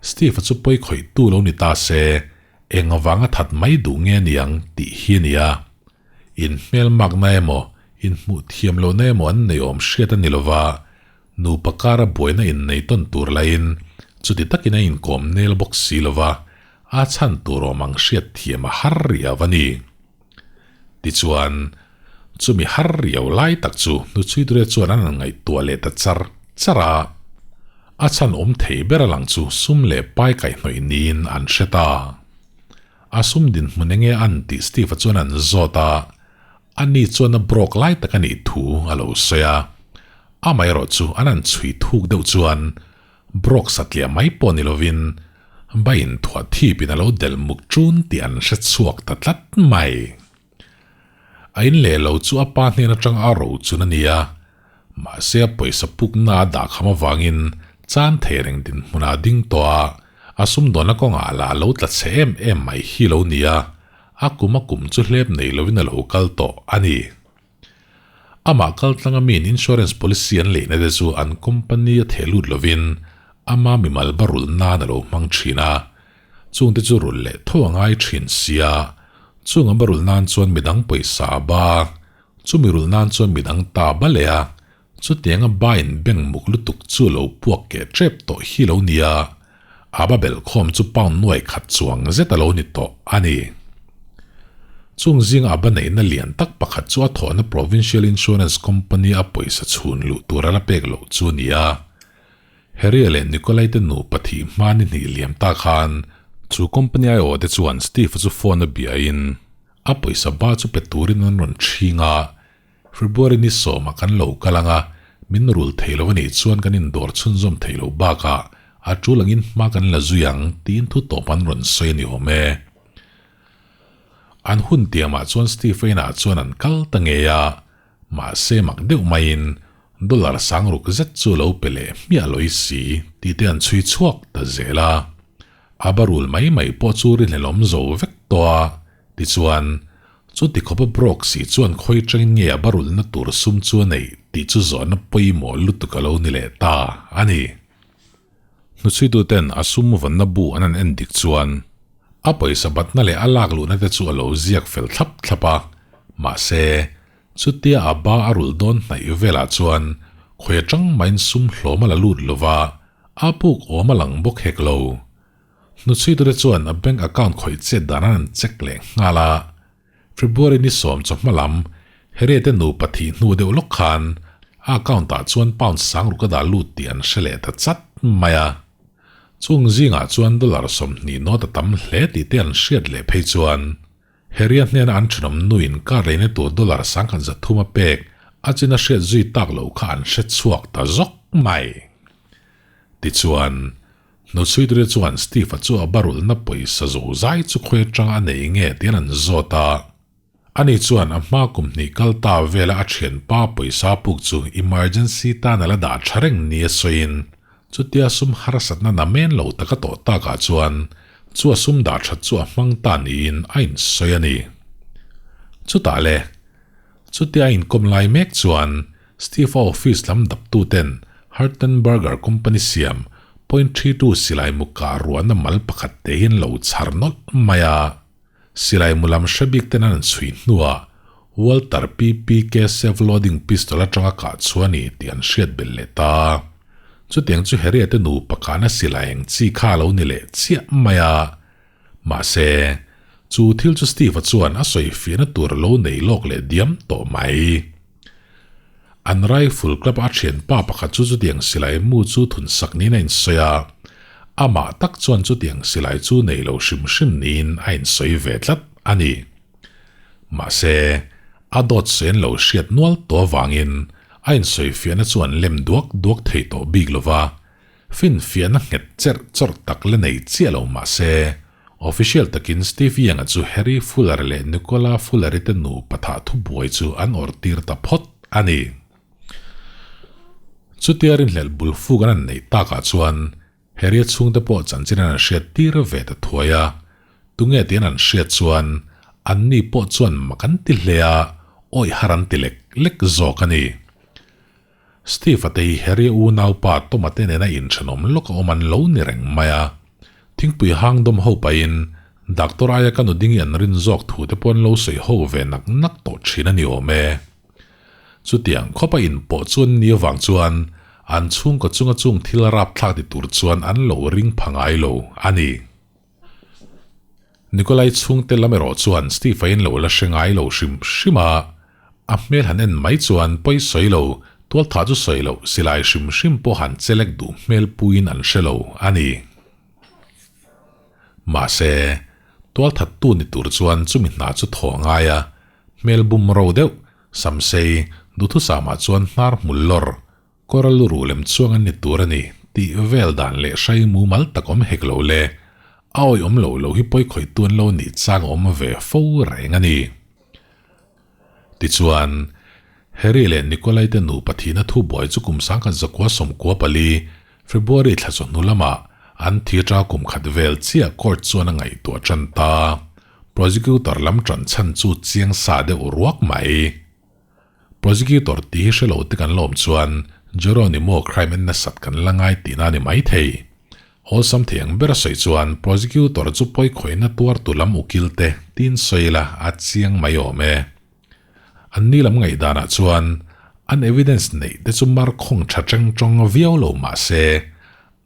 [SPEAKER 1] Steve-a chu pawi khawih tu lo ni ta se, eng avanga that mai duh nge niang tih hi a ni a. In hmelmakna emaw, in hmuh thiam lohna emaw an nei awm hriat a ni lova, nupa kara buaina innei tawn tur lahin chuti takin a inkawm nel bawk si lova, a chhan tur awm ang hriat thiam a har riau a ni. Tichuan, chumi har riau lai tak chu hnuchhuiture chuan an han ngaihtuah leh ta char char a. A chhan awm thei ber a lang chu sum leh pai kaihhnawih niin an hre ta. A sum dinhmun enge an tih Steve-a chuan an zawt a, ani chuan a broke lai tak a nih thu a lo sawi a. Amaherawhchu an han chhui thuk deuh chuan broke satliah mai pawh ni lovin, Bain thuah thipin a lo del muk ṭun tih an hre chhuak ta tlat mai. A in leh lo chu a pa hnen aṭang a ro chun a ni a, mahse a pawisa pukna a dah kham avangin chan thei reng dinhmunah a ding tawh a, a sumdawnna kawngah lah a lo tla chhe em em mai hi lo ni a, a kum a kum chu hlep nei lovin a lo kal tawh a ni. Amah kaltlanga miin insurance policy an leihna te chu an company a theh lut lovin ama mimal ba rulh nan a lo hmang thin a, chungte chu rulh leh tho a ngai thin sia, chung a ba rulh nan chuan midang pawisa a ba a, chumi rulh nan chuan midang ta ba leh a, chutianga ba in bank muk lutuk chu a lo puak keh tep tawh hi lo nia, A ba belhkhawm chu pound nuai khat chuang zet a lo ni tawh a ni. Chung zinga a ba neihna lian tak pakhat chu a thawhna Provincial Insurance Company a pawisa chhun luh tur a la pek loh chu a ni a. Harry-a leh Nikolai te nupa thih hma ni hnih liam ta khan chu company aiawh te chuan Steve-a chu phone a biain a pawisa ba chu pe turin an rawn chhing a, February ni sawmah kan lo kal ang a, min rul thei lo a nih chuan kan indawr chhunzawm thei lo bakah a tul angin hma kan la zui ang tiin thu tawp an rawn sawi a ni awm e. An hun tiamah chuan Stephen-a chuan an kal ta ngei a, mahse mak deuh maiin dollar sang ruk zet chu lo pe leh hmiah lawi si tih te an chhui chhuak ta zel a. A ba rul mai mai pawh chu rinhlelawm zo vek tawh a, tichuan Chuti khawpa Brock si chuan khawi tangin nge a barulna tur sum chu a neih tih chu zawhna pawimawh lutuk a lo ni leh ta a ni. Hnuchhuituten a sum vawnna bu an han en dik chuan a pawisa batna leh a lak luhna te chu a lo ziak fel thlap thlap a, mahse, chutia a ba a rulh dawn hnaih velah chuan khawi atang mahin sum hlawm a la lut lova, a puk awm a lang bawk hek lo. Hnuchhuitute chuan a bank account khawih chet dan an han check leh nghal a. February ni sawm chawhma lam, Harriet-e nupa thih hnu deuh lawk khan a account ah chuan pound sang ruk a dah lut tih an hre leh ta chat mai a. Chung zingah chuan dollar 20 note a tam hle tih te an hriat leh phei chuan Harriet hnena an thenawm nuin car leina tur dollar 1300 a pek a chin a hriat zui tak loh kha an hre chhuak ta zawk mai. Tichuan, Hnuchhuiture chuan Steve-a chu a barulhna pawisa zo zai chu khawi atanga a nei nge tiin an zawt a. Ani chuan a hma kum hnih kal ta vela a thianpa pawisa puk chu emergency tan a la dah tha reng ni a sawiin chutia sum harsatna namen lo taka tawh takah chuan chu a sum dah that chu a hmang ta niin a insawi a ni. Chutah le, chutia a inkawm lai mek chuan Steve-a office lam daptuten Hartenberger company siam point 32 silai mu kah ruahna mal pakhat te hi an lo chhar nawlh mai a. Silai mu lam hre bik ten an han chhui hnuah Walter PPK self-loading pistol atanga kah chu a ni tih an hriat belh leh ta. Chutiang chu Harriet-te nupa kahna silai eng chi kha a lo ni leh chiah mai a. Mahse, chu thil chu Steve-a chuan a sawi fiahna tur a lo nei lawk leh diam tawh mai. An rifle club a thianpa pakhat chu chutiang silai mu chu thun sak niin a insawi a, amah tak chuan chutiang silai chu nei lo hrim hrim niin a insawi ve tlat a ni. Mahse, a dawt sawi an lo hriat nual tawh avangin a insawi fiahna chu an lem duak duak thei tawh bik lo va, Finfiahna nghet cherh chawrh tak la nei chiah lo mah se, official takin Steve Young-a chu Harry Fuller leh Nicola Fuller-i te nupa thah thubuai chu an awrh tir ta phawt a ni. Chutia rinhlelh bul fuk an han neih takah chuan Harry-a chhungte pawh chanchin an han hriat tir ve ta thuai a, tunge tih an han hriat chuan anni pawh chuan mak an ti hle a, awih har an ti lek lek zawk a ni. Steve-a te hi Harry-a unaupa Tom-a te nena inthenawm lawk a awm an lo ni reng mai a. Thingpui hang dawm ho pahin Doctor aia ka nu ding hi an rin zawk thu te pawh an lo sawi ho ve nak nak tawh thin a ni awm e. Chutiang khawpa inpawh chu an ni avang chuan an chhungkaw chunga chung thil rapthlak ti tur chuan an lo ring pha ngai lo a ni. Nikolai chhungte lam erawh chuan Steve-a in lo la hre ngai lo hrim hrim a, a hmel han en mai chuan pawi sawi lo, tualthah chu sawi loh silai hrim hrim pawh han chelek duh hmel puiin an hre lo a ni. Mahse, tualthattu ni tur chuan chumi hna chu thaw a ngai a, hmel bum ro deuh, samsei, duhthusamah chuan hnar hmul lawr, Kawr a lu ruh lem chuang an ni tur a ni tih vel dan leh hrai mumal tak awm hek lo le. A awih awm lo lo hi pawi khawih tuan lo nih chang a awm ve fo reng a ni. Tichuan, Harry leh Nikolai te nupa thihna thu buai chu kum 1994, February thla chawhnu lamah an thi ṭa kum khat vel chiah court chuan a ngaihtuah ṭan ta. Prosecutor lam ṭan chhan chu chiang sa deuh ruak mai. Prosecutor tih hi hre lo te kan lawm chuan Jeronimo crime en nasat kan la ngai tihna a ni maithei. Awlsam thei ang ber a sawi chuan prosecutor chu pawi khawihna tuar tu lam ukil te tiin sawi ila a chiang mai awm e. An ni lam ngaihdanah chuan an evidence neih te chu mar khawng tha teng tawng viau lo mah se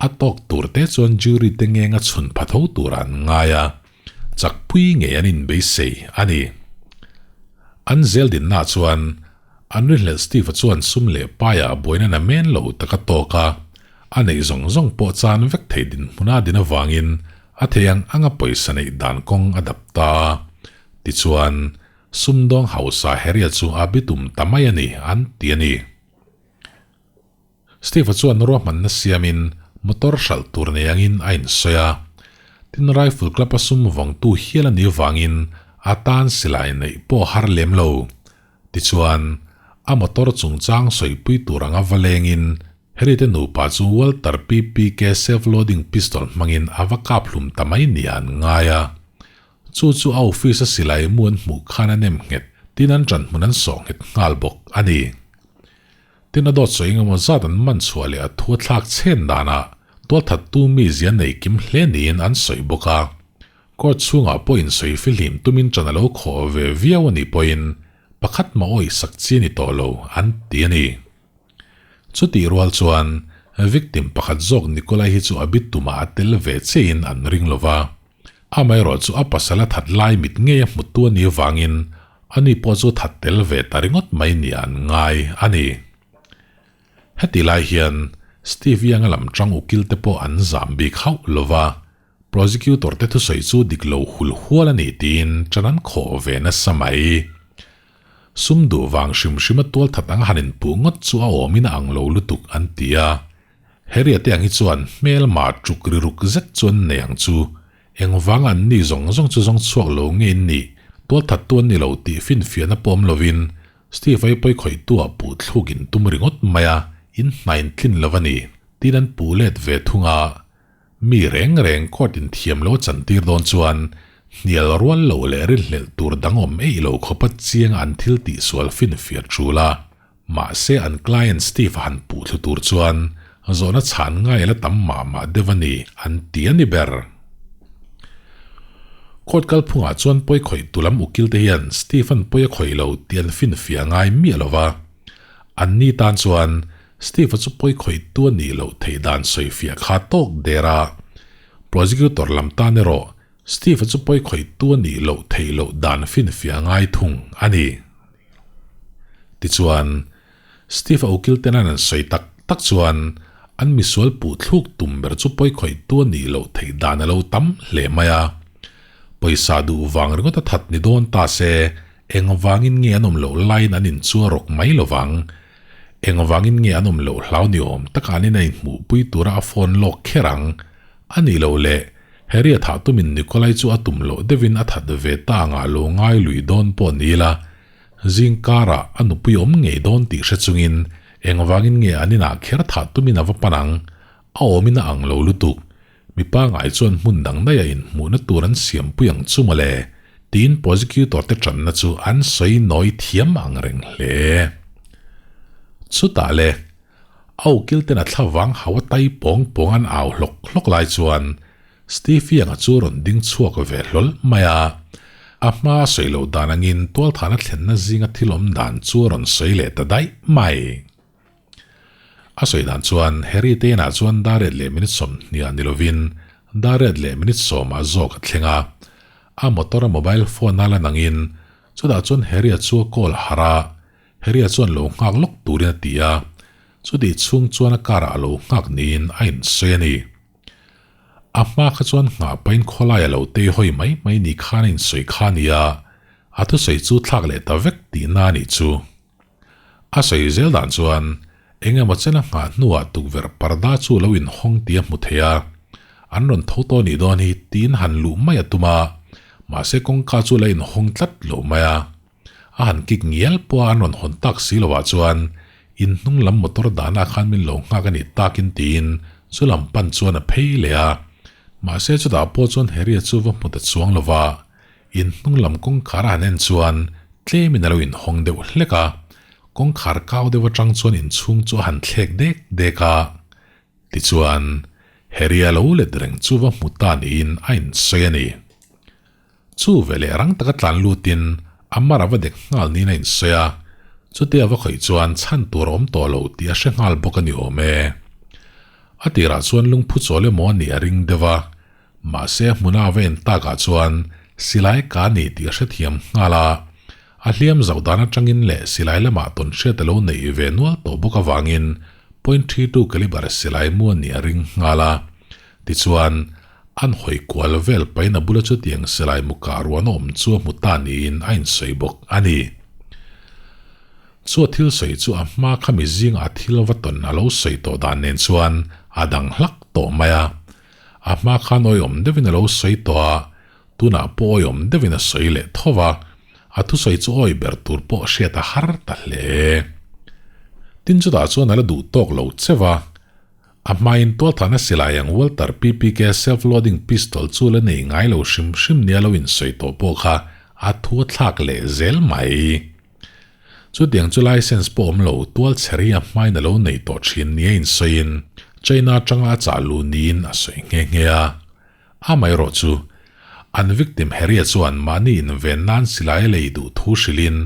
[SPEAKER 1] a tawk tur te chuan jury te ngenga chhun pha tho tur an ngai a, chakpui ngei an inbeisei a ni. An zel dinnaah chuan an rinhlelh Steve-a chuan sum leh paiah buaina na men lo tak a tawk a, a neih zawng zawng pawh chan vek thei dinhmuna din avangin a thei ang anga pawisa neih dan kawng a dap ta a. Tichuan, sumdawng hausa Harry-a chu a bitum ta mai a ni an ti a ni. Steve-a chuan ruahmanna siamin motor hralh tur nei angin a insawi a. Tin, rifle club-a sum vawngtu hial a nih avangin a tan silai neih pawh a har lem lo. Tichuan, a motor chungchang sawipui tur anga va lengin Harry te nupa chu Walter PPK self-loading pistol hmangin a va kap hlum ta mai nia an ngai a. Chu chu a office-a silai mu an hmuh khan a nem nghet, tin an ṭanhmun an sawh nghet nghal bawk a ni. Tin a dawt sawi engemaw zat an man chhuah leh a thu a thlak chhen danah tualthattu mizia nei kim hle niin an sawi bawk a. Court chhungah pawh insawi fihlim tumin ṭan a lo khawh ve viau a nih pawhin pakhat mah awih sak chi a ni tawh lo an ti a ni. Chutih rual chuan victim pakhat zawk Nikolai hi chu a bit tumah a tel ve chiahin an ring lo va. Amaherawh chu a pasal a that lai mit ngei a hmutu a nih avangin ani pawh chu that tel ve ta ringawt mai nia an ngai a ni. Heti lai hian Steve Young-a lam tang ukil te pawh an zam bik hauh lo va, prosecutor te thusawi chu dik lo hul hual a ni tiin tan an khawh ve nasa mai. Sum duh vang hrim hrima tual that ang han inpuh ngawt chu a awmin a ang lo lutuk an ti a. Harry-a te ang hi chuan hmelma tuk ri ruk zet chuan nei ang chu. Engvanga an ni zawng zawng chu zawng chhuak lo nge in nih, tualthattu an ni lo tih finfiahna pawh awm lovin Steve ai pawi khawihtu ah puh thluk in tum ringawt mai a, in hna in tlin lo a ni, tiin an puh let ve thung a. Mi reng reng court in thiam lo a chantir dawn chuan hnial rual lo leh rinhlelh tur dang awm eih lo khawpa chianga an thil tihsual finfiah tul a. Mahse an client Steve a han puh thlu tur chuan zawhna chhan ngai a la tam mah mah deuh a ni an ti a ni ber. Court kalphungah chuan pawi khawih tu lam ukil te hian Steve an pawi a khawih lo tih an finfiah ngai miah lo va. An ni tan chuan Steve a chu pawi khawih tu a nih loh theih dan sawifiah kha tawk der a. Prosecutor lam tan erawh Steve a chu pawi khawih tu a nih loh theih loh dan finfiah ngai thung a ni. Tichuan, Steve a ukil ten an an sawi tak tak chuan an misual puh thluk tum ber chu pawi khawih tu a nih loh theih dan a lo tam hle mai a. Pawisa duh vang ringawt a that ni dawn ta se, engvangin nge an awm loh laiin an inchua rawk mai lo vang? Engvangin nge an awm loh hlau ni awm taka an in a inhmuhpui tura a phone lawk kher ang? A nih loh le, Harry a thah tumin Nikolai chu a tum loh deuhin a that ve ta angah lo ngai lui dawn pawh ni ila, zing karah a nupui awm ngei dawn tih hre chungin engvangin nge an inah kher thah tumin a va pan ang? A awmin a ang lo lutuk. Mipa ngai chuan hmun dang daih a inhmuhna tur an siampui ang chu mawle, tiin prosecutor te tanna chu an sawi nawi thiam ang reng hle. Chutah le, A ukil ten a thlavang hau a tai pawng pawng an au hlawk hlawk lai chuan Steve Young-a chu rawn ding chhuak ve hlawl mai a. A hma a sawi loh dan angin tualthahna thlenna zinga thil awm dan chu a rawn sawi leh ta daih mai. A sawi dan chuan Harry te inah chuan dar riat leh minute 20 ah ni lovin dar riat leh minute 10 ah zawk a thleng a. A motor a mobile phone a la nangin chutah chuan Harry-a chu a call harh a. Harry-a chuan lo nghak lawk turin a ti a, chutih chhung chuan a car-ah a lo nghak niin a insawi a ni. A hma kha chuan nghah pahin khawlai a lo tei hawi mai mai ni khan a insawi kha a ni a, a thusawi chu thlak leh ta vek tihna a nih chu. A sawi zel dan chuan eng emaw chen a nghah hnuah tukverh parda chu a lo inhawng tih a hmu thei a. An rawn tho tawh nih dawn hi tiin han luh mai a tum a, mahse kawngka chu la inhawng tlat lo mai a. A han kik ngial pawh a an rawn hawn tak si lovah chuan in hnung lam motor dahna khan min lo nghak a nih takin tiin chu lam pan chuan a phei leh a. Mahse chutah pawh chuan Harry-a chu va hmu ta chuang lova, in hnung lam kawngkhar a han en chuan tlemin a lo inhawng deuh hlek a, kawngkhar kau deuh atang chuan inchhung chu a han thlek dek dek a. Tichuan, Harry-a lo let reng chu va hmu ta niin a insawi a ni. Chu veleh rang taka tlan lutin a mar a va dek nghal niin a insawi a, chutia va khawih chuan chhan tur a awm tawh lo tih a hre nghal bawk a ni awm e. A tirah chuan lungphu chawl emaw a nih a ring deuh a, mahse a hmuna a va en takah chuan silai ka ni tih a hrethiam nghal a, a hliam zauh dan atangin leh silai lamah tawn hriat a lo neih ve nual tawh bawk avangin point 32 calibre silai mu a nih a ring nghal a. Tichuan, an hawi kual vel pain a bula chutiang silai mu kah ruan a awm chu a hmu ta niin a insawi bawk a ni. Chu a thil sawi chu a hma kha mi zingah a thil va tawn a lo sawi tawh dan nen chuan a dang hlak tawh mai a. A hma khan awihawm deuhin a lo sawi tawh a, tunah pawh awihawm deuhin a sawi leh tho va, a thusawi chu awi ber tur pawh hriat a har ta hle. Tin chutah chuan a la duh tawk lo che va. A hmain tualthahna silai ang Walter PPK self-loading pistol chu la nei ngai lo hrim hrim nia lo insawi tawh pawh kha a thu a thlak leh zel mai. Chutiang chu license pawh awm lo tual chher hi a hmain a lo nei tawh thin nia insawiin China atanga a chah luh niin a sawi nghe nghe a. Amaherawh chu, an victim Harry-a chuan mahni inven nan silai a lei duh thu hrilhin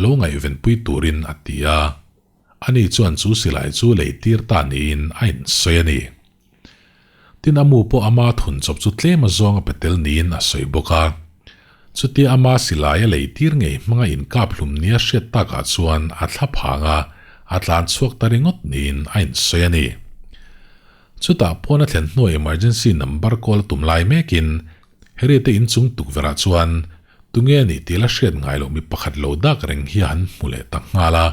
[SPEAKER 1] lo ngaihvenpui turin a ti a. Ani chuan chu silai chu lei tir ta niin a insawi a ni. Tin a mu pawh ama thun chawp chu tlem azawng a pe tel niin a sawi bawk a. Chutia ama silai a lei tir ngei hmanga inkap hlum nia hriat takah chuan a thla phang a, a tlan chhuak ta ringawt niin a insawi a ni. Chutah pawn a thlen hnuah emergency number call a tum lai mekin Harriet-te inchung tukverhah chuan Tunge a nih tih la hriat ngai loh mi pakhat lo dak reng hi a han hmu leh tak nghal a,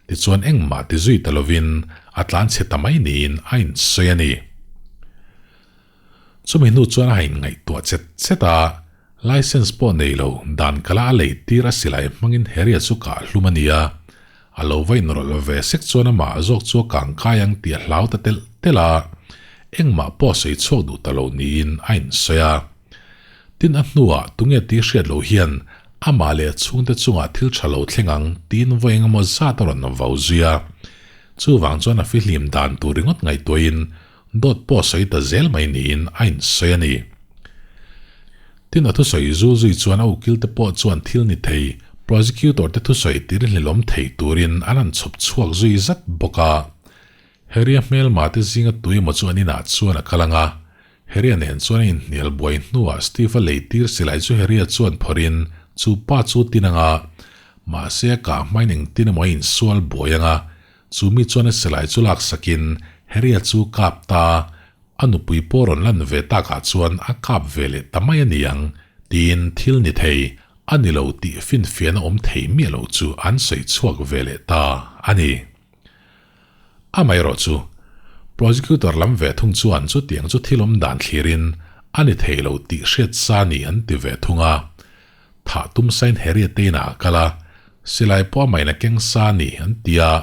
[SPEAKER 1] tichuan engmah ti zui ta lovin a tlan chhe ta mai niin a insawi a ni. Chumi hnu chuan a ha inngaihtuah chet chet a, licence pawh nei lo dan kala a lei tir a silai hmangin Harry-a chu kah hlum a ni a, a lo va inrawlh ve sek chuan amah zawk chu a kang kai ang tih a hlau ta telh telh a, engmah pawh a sawi chhuak duh ta lo niin a insawi a. Tin a hnuah tunge tih hriat loh hian amah leh a chhungte chungah thil tha lo thleng ang tiin vawi engemaw zat a rawn vau zui a. Chuvang chuan a fihlim dan tur ringawt ngaihtuahin dawt pawh sawi ta zel mai niin a insawi a ni. Tin a thusawi zul zui chuan a ukilte pawh chuan thil ni thei prosecutor te thusawi tir hlelawm thei turin an han chhawp chhuak zui zat bawk a. Harry-a hmelma te zinga tui emaw chu an inah chuan a kal ang a, Harry-a nen chuan a inhnial buai hnuah Steve-a lei tir silai chu Harry-a chuan phawrhin chu pa chu tin ang a, mahse a kah hmain engtin emaw a insual buai ang a, chu mi chuan a silai chu laksakin Harry-a chu kap ta, a nupui pawh rawn lan ve takah chuan a kap ve leh ta mai a ni ang tiin thil ni thei a ni lo tih finfiahna awm thei miah lo chu an sawi chhuak ve leh ta a ni. Amaherawh chu, prosecutor lam ve thung chuan chutiang chu thil awm dan thlirin a ni thei lo tih hriat sa ni an ti ve thung a. Thah tum sain Harry-a te inah a kal a, silai pawh amahin a keng sa ni an ti a.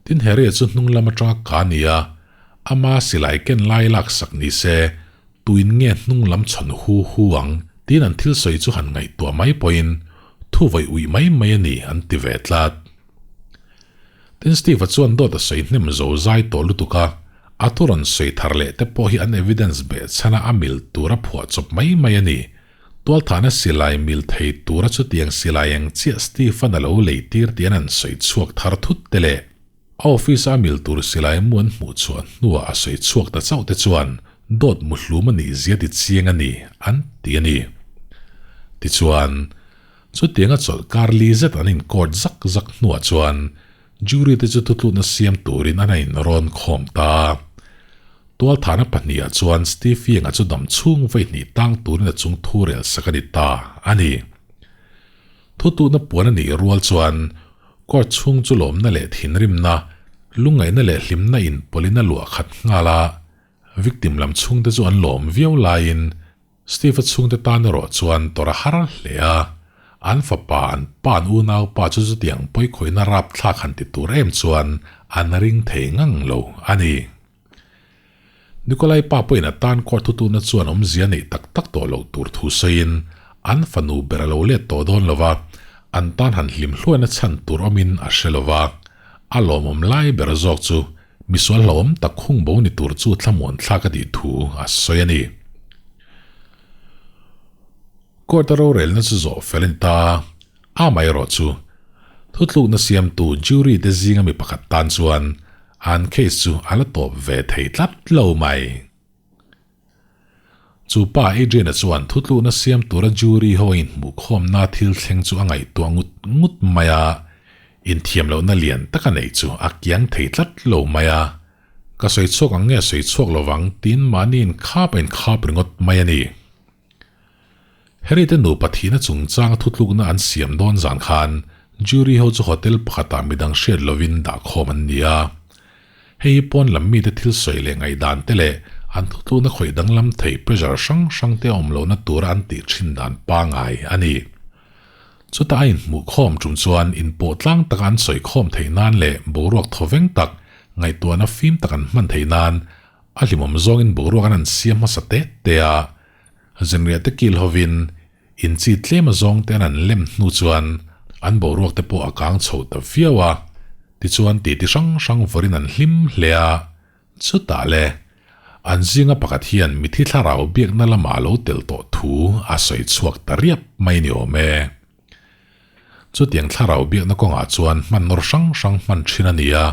[SPEAKER 1] Tin Harry-a chu hnung lam atanga ka ni a, ama silai ken lai laksak ni se, tuin nge hnung lam chhawn hu hu ang tiin an thil sawi chu han ngaihtuah mai pawhin thu vawi uih mai mai a ni an ti ve tlat. Tin Steve-a chuan dawt a sawi hnem zo zai tawh lutuk a, a thu rawn sawi thar leh te pawh hi an evidence beh chhana a mil tura phuah chawp mai mai a ni. Tualthahna silai mil thei tura chutiang silai eng chiah Steve-a'n a lo lei tir tih an han sawi chhuak thar thut te leh a office-a a mil tur silai mu an hmuh chhuah hnuah a sawi chhuak ta chauh te chuan dawt muhlum a nih zia ti chiang a ni an ti a ni. Tichuan. Chutianga chawlh kar li zet an incourt zak zak hnuah chuan jury te chu thutlutna siam turin an a inrawn khawm ta. Tualthahna pahniha chuan Steve Young-a chu dam chhung vawi hnih tang turin a chung thu rel sak a ni ta a ni. Thutlutna puan a nih rual chuan court chhung chu lawmna leh thinrimna, lungngaihna leh hlimna inpawlhin a luah khat nghal a. Victim lam chhungte chu an lawm viau laiin Steve-a chhungte tan erawh chuan tawrh a har hle a, an fapa an pa an unaupa chu chutiang pawikhawihna rapthlak han ti tur em chuan an ring thei ngang lo a ni. Nikolai pa pawhin a tan court thutuna chuan awmzia neih tak tak tawh loh tur thu sawiin an fanu ber a lo let tawh dawn lo va, an tan han hlim hluaina chhan tur awmin a hre lo va, a lawmawm lai ber zawk chu misual hlauhawm tak khung bo ni tur chu thlamuan thlak a tih thu a sawi a ni. Court a rorelna chu zawh fel a ni ta, amaherawh chu thutlukna siamtu jury te zinga mi pakhat tan chuan An case chu a la tawp ve thei tlat lo mai. Chu pa Adrian-a chuan thutlukna siam tura jury ho a inhmuhkhawmna thil thleng chu a ngaihtuah ngut ngut mai a, inthiam lohna lian tak a neih chu a kiang thei tlat lo mai a. Ka sawi chhuak ang nge sawi chhuak lovang tiin mahni inkhap a inkhap ringawt mai a ni. Harry te nupa thihna chungchanga thutlukna an siam dawn zan khan jury ho chu hotel pakhatah midang hriat lovin dahkhawm an ni a. Hei hi pawn lam mite thil sawi leh ngaihdan te leh an thutlukna khawih danglam thei pressure hrang hrang te a awm lohna tura an tih thin dan pangai a ni. Chutah a inhmuhkhawm tum chuan inpawh tlang taka an sawikhawm theih nan leh boruak thawveng tak ngaihtuahna fim tak an hman theih nan a hlimawm zawngin boruak an han siam hmasa te te a. Zinriah te kil hovin inchi tlem a zawng te an an lem hnu chuan an boruak te pawh a kang chho ta viau a, tichuan titi hrang hrang vawrin an hlim hle a, chutah le an zinga pakhat hian mithi thlarau biakna lamah a lo tel tawh thu a sawi chhuak ta riap mai ni awm e. Chutiang thlarau biakna kawngah chuan hmanraw hrang hrang hman thin a ni a,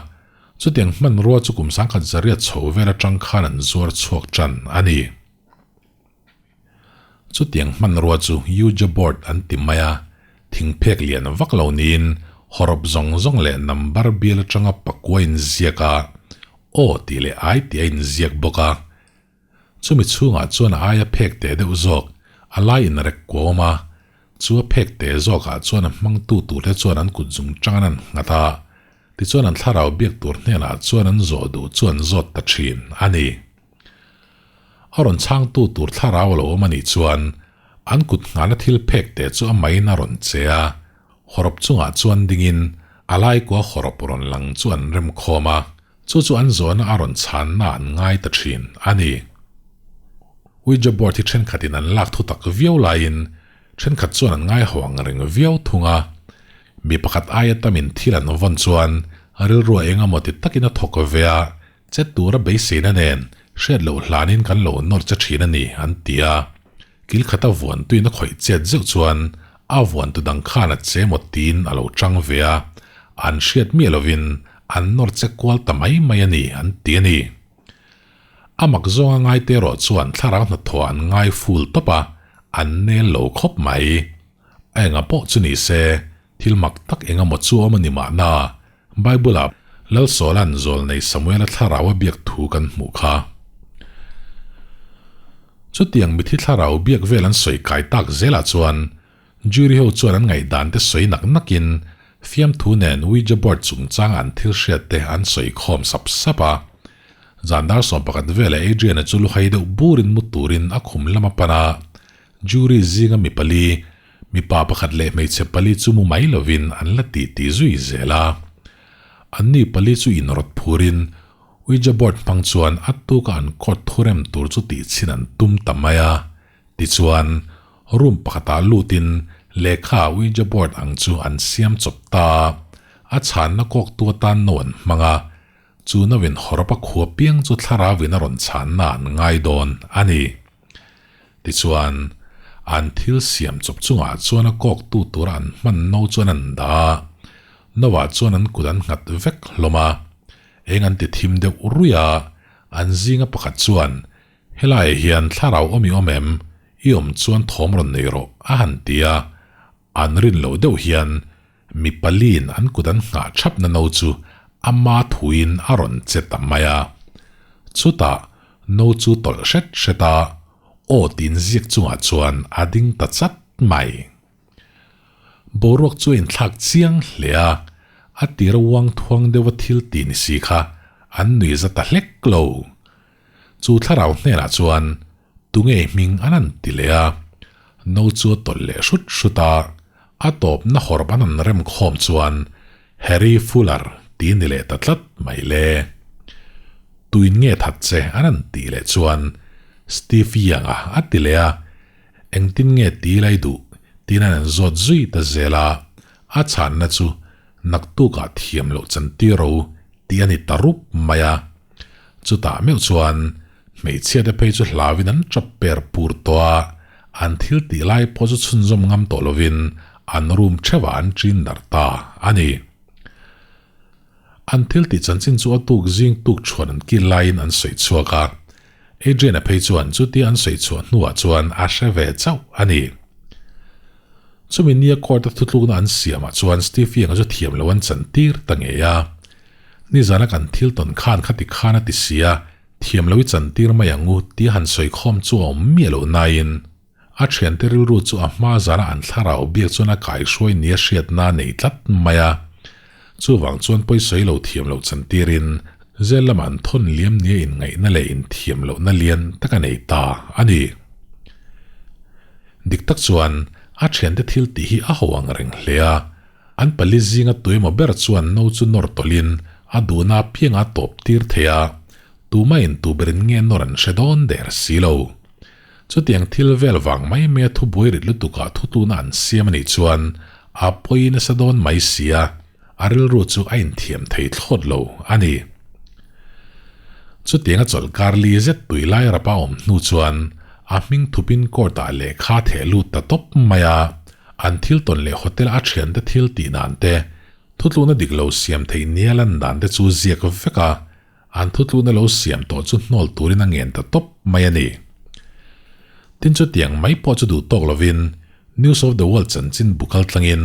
[SPEAKER 1] chutiang hmanrua chu kum 1800 chho vel atang khan an zuar chhuak tan a ni. Chutiang hmanrua chu Ouija board an ti mai a, thingphek lian vak lo niin hawrawp zawng zawng leh number bial atanga pakua inziak a, aw tih leh ai tih a inziak bawk a. Chumi chhungah chuan a aia phek teh deuh zawk a lai inrek kuam a, chu a phek teh zawkah chuan a hmangtu turte chuan an kut zung tang an nghat a, tichuan an thlarau biak tur hnenah chuan an zawh duh chu an zawt ta thin a ni. A rawn chhangtu tur thlarau a lo awm a nih chuan an kut nghahna thil phek teh chu a maiin a rawn che a, hawrawp chungah chuan dingin a laikua hawrawp rawn lang chu an rem khawm a, chu chu an zawhna a rawn chhanna an ngai ta thin a ni. Ouija board hi thenkhatin an lak thu tak viau laiin thenkhat chuan an ngai ho ang reng viau thung a, mi pakhat aia tamin thil an vawn chuan rilrua eng emaw ti takin a thawk ve a, Che tura beiseina nen hriat loh hlanin kan lo nawr che thin a ni, an ti a. Kil khata vuantuin a khawih chet zeuh chuan a vuantu dang khan a che maw tiin a lo chang ve a, an hriat miah lovin an nawr che kual ta mai mai a ni, an ti a ni. A mak zawnga ngaite erawh chuan thlarau hnathawh an ngai ful tawp a, an nel lo khawp mai. A enga pawh chu ni se, thil mak tak enga maw chu awm a ni mahna, Bible-ah Lalsawla'n zawlnei Samuela thlarau a biak thu kan hmuh kha. Chutiang mithi thlarau biak vel an sawi kai tak zelah chuan jury ho chuan an ngaihdan te sawi nak nakin fiamthu nen Ouija board chungchanga an thil hriat te an sawi khawm sap sap a. Zan dar 11 velah Adrian-a chu luhai deuh burin mu turin a khum lam a pan a, jury zinga mi pali Mipa pakhat leh hmeichhe pali chu mu mai lovin an la tih tih zui zel a. Anni pali chu inrawt phurin Ouija board hmang chuan a tuka an court thurem tur chu tihchhin an tum ta mai a. Tichuan, room pakhatah lutin lehkha Ouija board ang chu an siam chawp ta a, a chhanna kawktu atan no an hmang a, chu novin hawrawp a khua piang chu thlarauin a rawn chhanna an ngai dawn a ni. Tichuan, an thil siam chawp chungah chuan a kawktu tura an hman no chuan an dah a, noah chuan an kut an nghat vek hlawm a. Eng an ti thim deuh ruih a, an zinga pakhat chuan, Helaiah hian thlarau awm i awm em? I awm chuan thawm rawn nei rawh, a han ti a. An rin loh deuh hian mi paliin an kut an nghah thapna no chu ama thuin a rawn che ta mai a. Chutah no chu tawlh hret hret a, aw tiin ziak chungah chuan a ding ta chat mai. Boruak chu a inthlak chiang hle a, a tira uang thuang deuha thil ti ni si kha an nuih za ta hlek lo. Chu thlarau hnenah chuan, Tunge i hming an han ti leh a. No chu a tawlh leh hrut hrut a, a tawpna hawrp an han rem khawm chuan Harry Fuller ti ni leh ta tlat mai le. Tuin nge that che an han tih leh chuan Steve Young-a a ti leh a, engtin nge ti lai duh tiin an han zawt zui ta zel a, a chhanna chu naktukah thiam loh chantir ro tih a ni ta rup mai a. Chutah meuh chuan hmeichhiate phei chu hlauin an tap per pur tawh a, an thil tih lai pawh chu chhunzawm ngam tawh lovin an room theuhah an ṭin darh ta a ni. An thil tih chanchin chu a tuk zing tuk chhuan an kil laiin an sawi chhuak a, Adrian-a phei chuan chutia an sawi chhuah hnuah chuan a hre ve chauh a ni. Chumi nia court-a thutlukna an siamah chuan Steve Young-a chu thiam lo an chantir ta ngei a. Nizana kan thil tawn khan khati khan a ti si a, thiam lo i chantir mai ang u tia han sawi khawm chu a awm miah loh naiin a thiante rilru chu a hma zana an thlarau biak chuan a kaihruai nia hriatna a nei tlat mai a. Chuvang chuan pawisawi lo thiam loh chantirin zel lamah an thawn liam nia inngaihna leh inthiam lohna lian tak a nei ta a ni. Dik tak chuan a thiante thil tih hi a ho ang reng hle a, an pali zinga tuemaw ber chuan no chu nawr tawlhin a duhna apianga a tawp tir thei a, tumahin tu berin nge nawr an hre dawn der si lo. Chutiang thil vel vang mai maia thubuai rit lutukah thutluna an siam a nih chuan a pawi nasa dawn mai si a, a rilru chu a inthiam thei thlawt lo a ni. Chutianga chawlhkar li zet tui lai rapa awm hnu chuan a hming thupin court-ah lehkha theh lut ta tawp mai a, an thil tawn leh hotel-a a thiante thil tih dan te, thutluna dik lo siam theih nia lan dan te chu ziak vek a, An thutlukna lo siam tawh chu hnawl turin a ngen ta tawp mai a ni. Tin chutiang mai pawh chu duh tawk lovin News of the World chanchin bu kal tlangin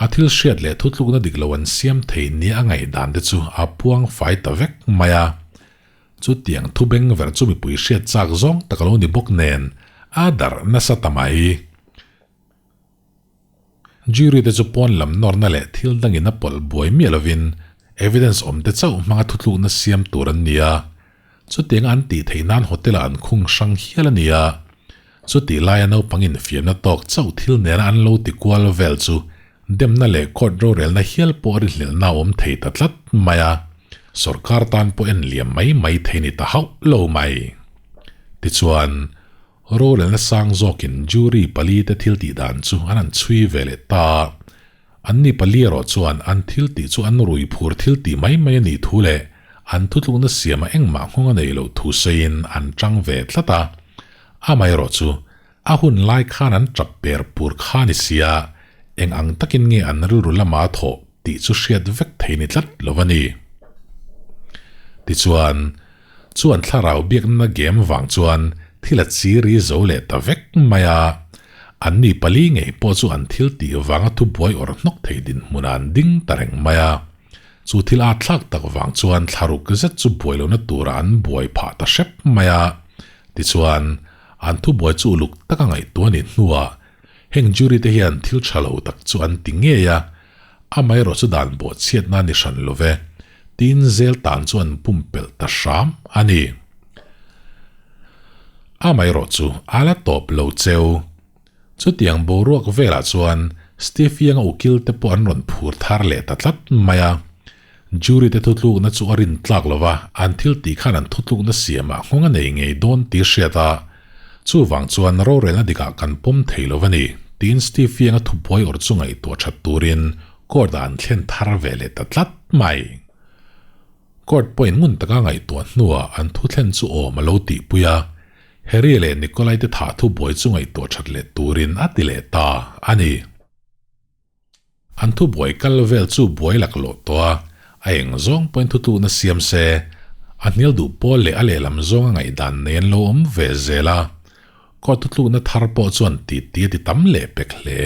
[SPEAKER 1] a thil hriat leh thutlukna dik lo an siam thei nia a ngaihdan te chu a puang fai ta vek mai a. Chutiang thu beng ver chu mipui hriat chak zawng tak a lo ni bawk nen a darh nasa ta mai. Jury te chu pawn lam nawrna leh thil dangin a pawlh buai miah lovin evidence awm te chauh hmanga thutlukna siam tur an ni a. Chutianga an tih theih nan hotel ah an khung hrang hial a ni a. Chutih laia naupang infiamna tawk chauh thil nena an lo ti kual vel chu demna leh court rorelna hial pawh ri hlelhna a awm thei ta tlat mai a. Sorkar tan pawh en liam mai mai thei ni ta hauh lo mai. Tichuan. Rorelna sang zawkin jury pali te thil tih dan chu an han chhui ve leh ta a. Anni pali erawh chuan an thil tih chu an rui phur thil tih mai mai a nih thu leh an thutlukna siamah engmah nghawng a nei loh thu sawiin an tang ve tlat a. Amaherawh chu a hun lai khan an tap per pur kha ni sia, eng ang takin nge an rilru lama thawh tih chu hriat vek thei ni tlat lo a ni. Tichuan, Chu an thlarau biakna game vang chuan thil a chiri zo leh ta vek mai a, an ni pali ngei pawh chu an thil tih vanga thubuai awrh hnawk thei dinhmunah an ding ta reng mai a. Chu thil a thlak tak vang chuan thlaruk zet chu buai lohna turah an buai phah ta hrep mai a. Tichuan, an thubuai chu uluk taka ngaihtuah a nih hnuah heng jury te hian thil tha lo tak chu an ti ngei a, Amaherawh chu dan bawhchhiatna ni hran lo ve, tiin zel tan chu an pumpelh ta hram a ni. Amaherawh chu a la tawp lo cheu. Chutiang boruak velah chuan Steve Young-a ukil te pawh an rawn phur thar leh ta tlat mai a. Jury te thutlukna chu a rin tlak lo va, an thil tih khan an thutlukna siamah nghawng a nei ngei dawn tih hriat a, chuvang chuan rorelna dikah kan pawm thei lo a ni, tiin Steve Young-a thubuai awrh chu ngaihtuah that turin court-ah an thlen thar ve leh ta tlat mai. Court pawhin ngun taka ngaihtuah hnuah an thuthlen chu awm a lo tihpui a, Harry leh Nikolai te thah thubuai chu ngaihtuah that leh turin a ti leh ta a ni. An thubuai kal vel chu buai laklawh tawh a, a eng zawng pawhin thutlukna siam se, a hnial duh pawl leh a lehlam zawnga ngaihdan nei an lo awm ve zel a. Court thutlukna thar pawh chuan titi a ti tam leh pek hle.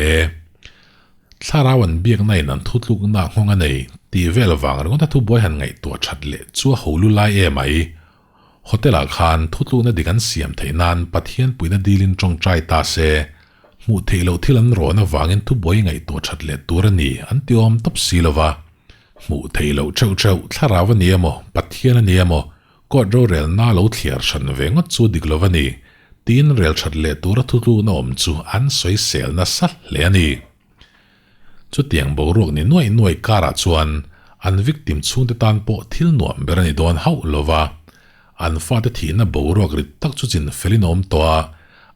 [SPEAKER 1] Thlarau an biakna in an thutlukna nghawng a nei tih vel vang ringawt a thubuai han ngaihtuah that leh chu a ho lu lai em ai. Hotel-ah khan thutlukna dik an siam theih nan Pathian puihna dilin tawngtai ta se, hmuh theih loh thil an rawn avangin thubuai ngaihtuah that leh tur a ni an ti awm tawp si lo va. Hmuh theih loh theuh theuh thlarau a ni emaw, Pathian a ni emaw, Court rorelna lo thliar hran ve ngawt chu dik lo a ni, tiin rel that leh tura thutlukna awm chu an sawisel nasa hle a ni. Chutiang boruak ni nuaih nuaih karah chuan an victim chhungte tan pawh thil nuam ber a ni dawn hauh lo va, an fate thihna boruak rit tak chu chin felin a awm tawh a,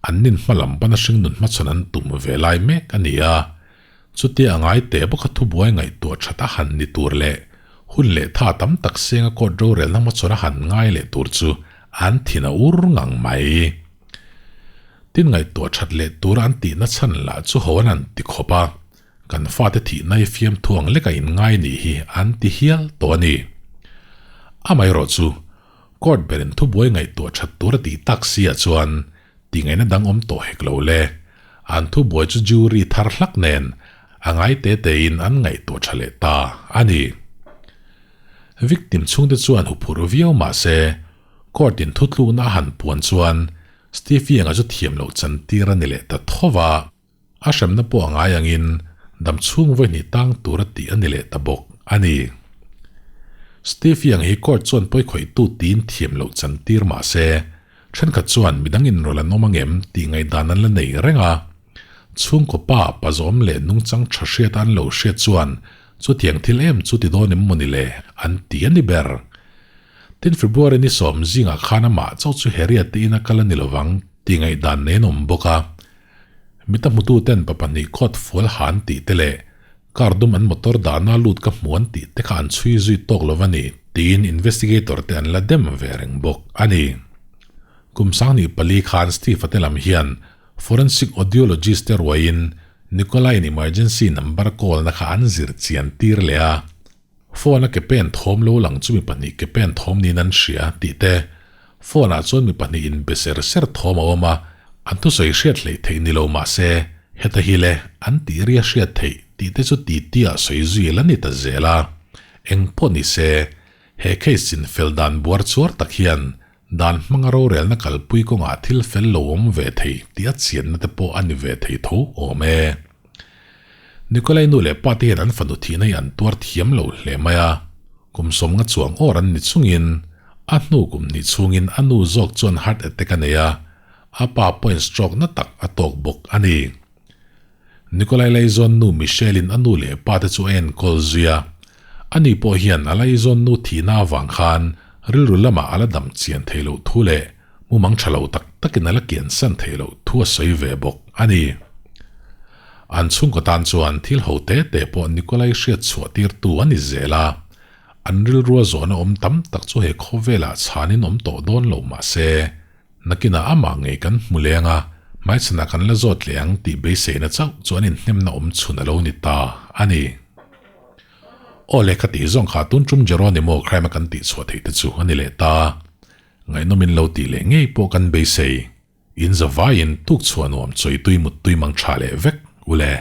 [SPEAKER 1] an nin hma lam pana hringnun hmachhawn an tum ve lai mek a ni a. Chutia a ngai teh bawk a thubuai ngaihtuah that a han ni tur leh hun leh tha tam tak senga court rorelna hmachhawn a han ngai leh tur chu an thin a ur ngang mai. Tin ngaihtuah that leh tura an tihna chhan lah chu ho an an ti khawp a, kan fate thihna hi fiamthu ang leka in ngai nih hi an ti hial tawh a ni. Amaherawh chu, court berin thubuai ngaihtuah that tura tih tak si ah chuan tingaihna dang awm tawh hek lo le. An thubuai chu jury thar hlak nen a ngai te tein an ngaihtuah tha leh ta a ni. Victim chhungte chuan huphurh viau mah se, Court in thutlukna a han puan chuan Stephy anga chu thiam loh chan tir a ni leh ta tho va, a hremna pawh a ngai angin dam chhung vawihnih tang tur a tih a ni leh ta bawk a ni. Stephy ang hi court chuan pawikhawihtu tiin thiam loh chan tir mah se, thenkhat chuan midang inrawlh an awm angem tih ngaihdan an la nei reng a. Chhungkaw pa pazawm leh nungchang tha hriat an lo hriat chuan chutiang thil em chu ti dawn em mawni le an ti a ni ber. Tin February ni sawm zingah khan amah chauh chu Harriet te ina kal a ni lovang tih ngaihdan nei an awm bawk a. Mita hmututen pa pahnih coat fual ha an tih te leh car dum an motor dahna lut ka hmu an tih te kha an chhui zui tawk lo a ni tiin investigator te an la dem ve reng bawk a ni. Kum 2004 khan Steve-a te lam hian forensic audiologist te ruaiin Nikolai-in emergency number call-na kha an zir chian tir leh a. Phone a ke pen thawm lo lang chu mi pahnih ke pen thawm niin an hria tih te, phone ah chuan mi pahnih in be ser ser thawm a awm a, an thusawi hriat hleih theih ni lo mah se, heta hi le an tih ria hriat theih tih te chu ti ti ah sawi zui la ni ta zel a. Eng pawh ni se, he case chin fel dan buar chuar tak hian dan hmanga rorelna kalpui kawngah thil fel lo awm ve thei tih a chianna te pawh a ni ve thei tho awm e. Nikolai nu leh pa te hian an fanu thihna hi an tuar thiam lo hle mai a, kum sawmnga chuang awr an ni chungin a hnu kum hnih chhungin a nu zawk chuan heart attack a nei a, a pa pawhin stroke na tak a tawk bawk a ni. Nikolai laizawn nu Michelle-in a nu leh pa te chu a enkawl zui a, ani pawh hian a laizawn nu thihna avang khan rilru lamah a la dam chian thei loh thu leh mumang tha lo tak takin a la kiansan thei loh thu a sawi ve bawk a ni. An chhungkaw tan chuan thil ho te te pawh Nikolai hriat chhuah tirtu a ni zel a, an rilrua zawhna awm tam tak chu he khawvelah chhanin awm tawh dawn lo mah se, nakinah amah ngei kan hmu leng a, hmaichhanah kan la zawt leh ang tih beiseina chauh chu an inhnemna awm chhun a lo ni ta a ni. Aw le kha tih zawng kha tun tum Jeronimo crime a kan tih chhuah theih te chu a ni leh ta. Ngaihnawmin lo tih leh ngei pawh kan beisei. In zavaiin tuk chhuah nuam chawi tui mut tui mang tha leh vek u le.